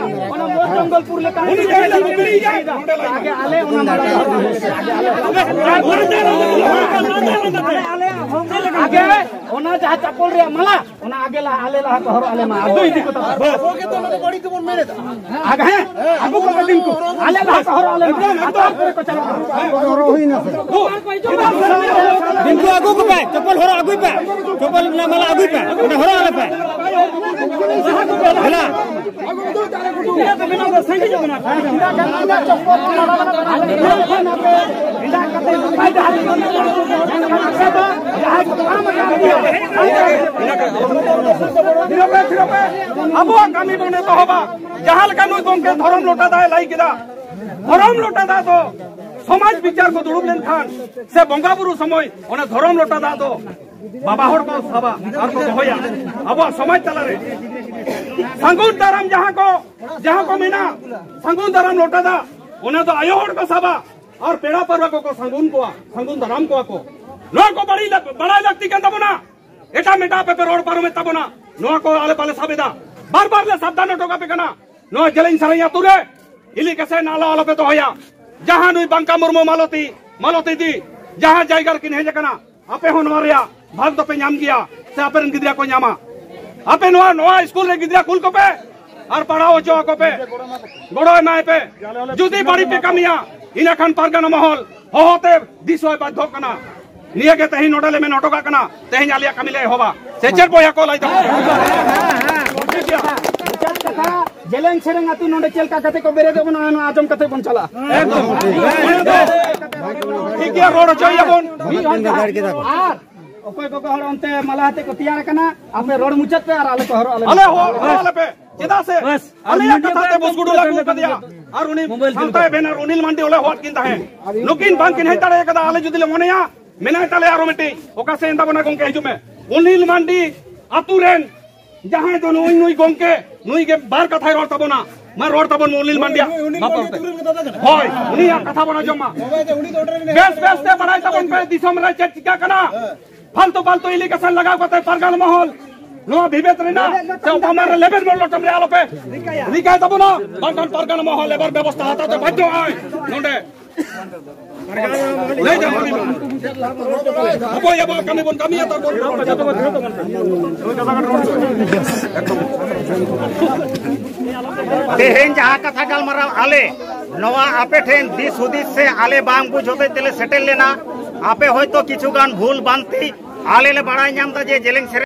ᱚᱱᱟ ᱢᱚᱦᱮᱥ ᱡᱚᱝᱜᱚᱞᱯᱩᱨ ᱞᱮᱠᱟ ᱩᱱᱤ ᱫᱚ ᱮᱴᱟᱜ ᱠᱚ ᱵᱤᱨᱤᱫ ᱮᱫᱟ᱾ ᱟᱜᱮ ᱟᱞᱮ ᱚᱱᱟ ᱢᱟᱞᱟ ᱟᱜᱮ ᱚᱱᱟ ᱡᱟᱦᱟᱸ ᱪᱟᱯᱚᱞ ᱨᱮᱭᱟᱜ ᱢᱟᱞᱟ, ᱚᱱᱟ ᱟᱜᱮ ᱞᱟᱦᱟ, ᱟᱞᱮ ᱞᱟᱦᱟ ᱠᱚ ᱦᱚᱨᱚᱜ ᱟᱞᱮ ᱢᱟ, ᱟᱫᱚ ᱤᱫᱤ ᱠᱚ ᱛᱟᱵᱚᱱ᱾ ᱟᱵᱚ ᱜᱮ ᱛᱚ ᱚᱱᱟ ᱫᱚ ᱵᱟᱹᱲᱤᱡ ᱜᱮᱵᱚᱱ ᱢᱮᱱ ᱮᱫᱟ᱾ ᱟᱜ-, ᱦᱮᱸ, ᱟᱵᱚ ᱠᱚ ᱫᱤᱱ ᱠᱚ, ᱟᱞᱮ ᱞᱟᱦᱟ ᱠᱚ ᱦᱚᱨᱚᱜ ᱟᱞᱮ ᱢᱟ, ᱟᱨ ᱛᱟᱨᱯᱚᱨᱮ ᱠᱚ ᱪᱟᱞᱟᱜᱼᱟ᱾ ᱦᱚᱨᱚᱜ ᱦᱩᱭ ᱱᱟ ᱥᱮ? ᱫᱤᱱ ᱠᱚ ᱟᱹᱜᱩ ᱠᱚᱯᱮ, ᱪᱚᱯᱚᱞ ᱦᱚᱨᱚᱜ ᱟᱹᱜᱩᱭ ᱯᱮ, ᱪᱚᱯᱚᱞ ᱨᱮᱱᱟᱜ ᱢᱟᱞᱟ ᱟᱹᱜᱩᱭ ᱯᱮ, ᱚᱸᱰᱮ ᱦᱚᱨᱚᱜ ᱟᱞᱮ ᱯᱮ᱾ ᱦᱮᱞᱟ᱾ ᱟᱵᱚᱣᱟᱜ ᱠᱟᱹᱢᱤ ᱵᱚᱱ ᱮᱛᱚᱦᱚᱵᱟ᱾ ᱡᱟᱦᱟᱸ ᱞᱮᱠᱟ ᱱᱩᱭ ᱜᱚᱢᱠᱮ ᱫᱷᱚᱨᱚᱢ ᱞᱚᱴᱟ ᱫᱟᱜ ᱮ ᱞᱟᱹᱭ ᱠᱮᱫᱟ, ᱫᱷᱚᱨᱚᱢ ᱞᱚᱴᱟ ᱫᱟᱜ ᱫᱚ ᱥᱚᱢᱟᱡᱽ ᱵᱤᱪᱟᱨ ᱠᱚ ᱫᱩᱲᱩᱵ ᱞᱮᱱᱠᱷᱟᱱ ᱥᱮ ᱵᱚᱸᱜᱟ ᱵᱩᱨᱩ ᱥᱚᱢᱚᱭ ᱚᱱᱟ ᱫᱷᱚᱨᱚᱢ ᱞᱚᱴᱟ ᱫᱟᱜ ᱫᱚ ᱵᱟᱵᱟ ᱦᱚᱲ ᱠᱚ ᱥᱟᱵᱟ ᱟᱨ ᱠᱚ ᱫᱚᱦᱚᱭᱟ ᱟᱵᱚᱣᱟᱜ ᱥᱚᱢᱟᱡᱽ ᱛᱟᱞᱟᱨᱮ᱾ ᱥᱟᱹᱜᱩᱱ ᱫᱟᱨᱟᱢ ᱡᱟᱦᱟᱸ ᱠᱚ, ᱡᱟᱦᱟᱸ ᱠᱚ ᱢᱮᱱᱟ, ᱥᱟᱹᱜᱩᱱ ᱫᱟᱨᱟᱢ ᱞᱚᱴᱟ ᱫᱟᱜ, ᱚᱱᱟ ᱫᱚ ᱟᱭᱳ ᱦᱚᱲ ᱠᱚ ᱥᱟᱵᱟ ᱟᱨ ᱯᱮᱲᱟ ᱯᱟᱹᱨᱣᱟᱹ ᱠᱚᱠᱚ ᱥᱟᱹᱜᱩᱱ ᱠᱚᱣᱟ, ᱥᱟᱹᱜᱩᱱ ᱫᱟᱨᱟᱢ ᱠᱚᱣᱟ ᱠᱚ᱾ ᱱᱚᱣᱟ ᱠᱚ ᱵᱟᱲᱟᱭ ᱞᱟᱹᱠ-, ᱵᱟᱲᱟᱭ ᱞᱟᱹᱠᱛᱤ ᱠᱟᱱ ᱛᱟᱵᱚᱱᱟ᱾ ᱮᱴᱟᱜ ᱢᱮᱴᱟᱜ ᱟᱯᱮ ᱯᱮ ᱨᱚᱲ ᱯᱟᱨᱚᱢᱮᱫ ᱛᱟᱵᱚᱱᱟ, ᱱᱚᱣᱟ ᱠᱚ ᱟᱞᱮ ᱵᱟᱞᱮ ᱥᱟᱵ ᱮᱫᱟ᱾ ᱵᱟᱨ ᱵᱟᱨ ᱞᱮ ᱥᱟᱵᱫᱷᱟᱱ ᱦᱚᱴᱚ ᱠᱟᱯᱮ ᱠᱟᱱᱟ᱾ ᱱᱚᱣᱟ ᱡᱮᱞᱮᱧ ᱥᱟᱨᱟᱧ ᱟᱹᱛᱩ ᱨᱮ ᱤᱞᱤ ᱠᱮᱥᱮ ᱱᱟᱞᱟ ᱟᱞᱚᱯᱮ ᱫᱚᱦᱚᱭᱟ᱾ ᱡᱟᱦᱟᱸ ᱱᱩᱭ ᱵᱟᱝᱠᱟ ᱢᱩᱨᱢᱩ ᱢᱟᱞᱚᱛᱤ, ᱢᱟᱞᱚᱛᱤ ᱫᱤ ᱡᱟᱦᱟᱸ ᱡᱟᱭᱜᱟ ᱨᱮᱠᱤᱱ ᱦᱮᱡ ᱟᱠᱟᱱᱟ, ᱟᱯᱮ ᱦᱚᱸ ᱱᱚᱣᱟ ᱨᱮᱭᱟᱜ ᱵᱷᱟᱜᱽ ᱫᱚᱯᱮ ᱧᱟᱢ ᱜᱮᱭᱟ, ᱥᱮ ᱟᱯᱮ ᱨᱮᱱ ᱜᱤᱫᱽᱨᱟᱹ ᱠᱚ ᱧᱟᱢᱟ᱾ ᱟᱯᱮ ᱱᱚᱣᱟ, ᱱᱚᱣᱟ ᱥᱠᱩᱞ ᱨᱮ ᱜᱤᱫᱽᱨᱟᱹ ᱠᱩᱞ ᱠᱚᱯᱮ ᱟᱨ ᱯᱟᱲᱦᱟᱣ ᱦᱚᱪᱚ ᱟᱠᱚ ᱯᱮ, ᱜᱚᱲᱚ ᱮᱢᱟᱭ ᱯᱮ᱾ ᱡᱩᱫᱤ ᱵᱟᱹᱲᱤᱡ ᱯᱮ ᱠᱟᱹᱢᱤᱭᱟ, ᱤᱱᱟᱹ ᱠᱷᱟᱱ ᱯᱟᱨᱜᱟᱱᱟ ᱢᱚᱦᱚᱞ ᱦᱚᱦᱚ ᱛᱮ ᱫᱤᱥ ᱦᱚᱸᱭ ᱵᱟᱫᱽᱫᱷᱚᱜ ᱠᱟᱱᱟ᱾ ᱱᱤᱭᱟᱹ ᱜᱮ ᱛᱮᱦᱮᱧ ᱱᱚᱰᱮ ᱞᱮ ᱢᱮᱱ ᱦᱚᱴᱚ ᱠᱟᱜ ᱠᱟᱱᱟ, ᱛᱮᱦᱮᱧ ᱟᱞᱮᱭᱟᱜ ᱠᱟᱹᱢᱤ ᱞᱮ ᱮᱦᱚᱵᱟ᱾ ᱥᱮ ᱪᱮᱫ ᱵᱚᱭᱦᱟ ᱠᱚ ᱞᱟᱹᱭ ᱛᱟᱵᱚᱱ? ᱢᱩᱪᱟᱹᱫ ᱠᱟᱛᱷᱟ, ᱡᱮᱞᱮᱧ ᱥᱮᱨᱮᱧ ᱟᱹᱛᱩ ᱱᱚᱰᱮ ᱪᱮᱫ ᱞᱮᱠᱟ ᱠᱟᱛᱮ ᱠᱚ ᱵᱮᱨᱮᱫᱚᱜ ᱠᱟᱱᱟ, ᱚᱱᱟ ᱟᱸᱡᱚᱢ ᱠᱟᱛᱮ ᱵᱚᱱ ᱪᱟᱞᱟᱜᱼᱟ᱾ ᱮᱠᱫᱚᱢ᱾ ᱴᱷᱤᱠ ᱜᱮᱭᱟ, ᱨᱚᱲ ᱦᱚᱪᱚᱭᱮᱭᱟᱵᱚᱱ᱾ ᱢᱤᱫ ᱦᱚᱲ ᱡᱟᱦᱟᱸ ᱟᱨ ᱚᱠᱚᱭ ᱜᱚᱜᱚ ᱦᱚᱲ ᱚᱱᱛᱮ ᱢᱟᱞᱟ ᱟᱛᱮ ᱠᱚ ᱛᱮᱭᱟᱨ ᱟᱠᱟᱱᱟ, ᱟᱯᱮ ᱨᱚᱲ ᱢᱩᱪᱟᱹᱫ ᱯᱮ ᱟᱨ ᱟᱞᱮ ᱠᱚ ᱦᱚᱨᱚᱜ ᱟᱞᱮ ᱢᱮ᱾ ᱟᱞᱮ ᱦᱚᱨᱚᱜ ᱟᱞᱮ ᱯᱮ, ᱪᱮᱫᱟᱜ ᱥᱮ ᱵᱟᱥ, ᱟᱞᱮᱭᱟᱜ ᱠᱟᱛᱷᱟ ᱛᱮ ᱵᱩᱥᱠᱩᱰᱩ ᱞᱮ ᱟᱹᱜᱩ ᱠᱟᱫᱮᱭᱟ᱾ ᱟᱨ ᱩᱱᱤ ᱢᱳᱵᱟᱭᱤᱞ ᱥᱟᱶᱛᱟ ᱵᱮᱱᱟᱨ ᱚᱱᱤᱞ ᱢᱟᱱᱰᱤ ᱚᱞᱮ ᱦᱚᱦᱚᱣᱟᱫ ᱠᱤᱱ ᱛᱟᱦᱮᱸᱫ᱾ ᱱᱩᱠᱤᱱ ᱵᱟᱝᱠᱤᱱ ᱦᱮᱡ ᱫᱟᱲᱮ ᱠᱟᱫᱟ᱾ ᱟᱞᱮ ᱡᱩᱫᱤ ᱞᱮ ᱢᱚᱱᱮᱭᱟ, ᱢᱮᱱᱟᱭ ᱛᱟᱞᱮᱭᱟ ᱟᱨᱚ ᱢᱤᱫᱴᱤᱡ, ᱚᱠᱟ ᱥᱮᱫ ᱮᱱ ᱛᱟᱵᱚᱱᱟ ᱜᱚᱝᱠᱮ? ᱦᱤᱡᱩᱜ ᱢᱮ᱾ ᱚᱱᱤᱞ ᱢᱟᱱᱰᱤ ᱟᱛᱩ ᱨᱮᱱ ᱡᱟᱦᱟᱸᱭ ᱫᱚ ᱱᱩᱭ, ᱱᱩᱭ ᱜᱚᱝᱠᱮ, ᱱᱩᱭ ᱜᱮ ᱵᱟᱨ ᱠᱟᱛᱷᱟᱭ ᱨᱚᱲ ᱛᱟᱵᱚᱱᱟ᱾ ᱢᱟ ᱨᱚᱲ ᱛᱟᱵᱚᱱ ᱢᱮ ᱚᱱᱤᱞ ᱢᱟᱱᱰᱤᱭᱟᱜ ᱵᱟᱵᱚᱫ ᱛᱮ᱾ ᱦᱳᱭ, ᱩᱱᱤᱭᱟᱜ ᱠᱟᱛᱷᱟ ᱵᱚᱱ ᱟᱸᱡᱚᱢ ᱢᱟ᱾ ᱵᱮᱥ ᱵᱮᱥ ᱛᱮ ᱵᱟᱲᱟᱭ ᱛᱟᱵᱚᱱ ᱯᱮ ᱫᱤᱥᱚᱢ ᱨᱮ ᱪᱮᱫ ᱪᱤᱠᱟ ᱠᱟᱱᱟ᱾ ᱯᱷᱟᱞᱛᱩ ᱯᱷᱟᱞᱛᱩ ᱮᱞᱤᱜᱮᱥᱚᱱ ᱞᱟᱜᱟᱣ ᱠᱟᱛᱮ ᱯᱟᱨᱜᱟᱱᱟ ᱢᱚᱦᱚᱞ ᱱᱚᱣᱟ ᱵᱤᱵᱮᱫ ᱨᱮᱱᱟᱜ ᱥᱮ ᱚᱯᱚᱢᱟᱱ ᱨᱮ ᱞᱮᱵᱮᱫ ᱞᱚᱴᱚᱢ ᱨᱮ ᱟᱞᱚᱯᱮ ᱨᱤᱠᱟᱹᱭ ᱛᱟᱵᱚᱱᱟ, ᱵᱟᱝᱠᱷᱟᱱ ᱯᱟᱨᱜᱟᱱᱟ ᱢᱚᱦᱚᱞ ᱮᱵᱟᱨ ᱵᱮᱵᱚᱥᱛᱷᱟ ᱦᱟᱛᱟᱣ ᱛᱮ ᱵᱟᱫᱽᱫᱷᱚ ᱟᱭ᱾ ᱱᱚᱰᱮ ᱞᱟᱹᱭ ᱫᱟᱵᱚᱱ, ᱟᱵᱚ ᱟᱵᱚᱣᱟᱜ ᱠᱟᱹᱢᱤ ᱵᱚᱱ ᱠᱟᱹᱢᱤᱭᱟ, ᱛᱟᱨᱯᱚᱨ ᱛᱮᱦᱮᱧ ᱡᱟᱦᱟᱸ ᱠᱟᱛᱷᱟ ᱜᱟᱞᱢᱟᱨᱟᱣ ᱟᱞᱮ ᱱᱚᱣᱟ ᱟᱯᱮ ᱴᱷᱮᱱ ᱫᱤᱥ ᱦᱩᱫᱤᱥ ᱥᱮ ᱟᱞᱮ ᱵᱟᱝ ᱵᱩᱡᱽ ᱦᱚᱛᱮᱡ ᱛᱮᱞᱮ ᱥᱮᱴᱮᱨ ᱞᱮᱱᱟ᱾ ᱟᱯᱮ ᱦᱚᱭᱛᱳ ᱠᱤᱪᱷᱩ ᱜᱟᱱ ᱵᱷᱩᱞ ᱵᱟᱱᱛᱤ ᱟᱞᱮ ᱞᱮ ᱵᱟᱲᱟᱭ ᱧᱟᱢ ᱮᱫᱟ ᱡᱮ ᱡᱮᱞᱮᱧ ᱥᱮᱨᱮᱧ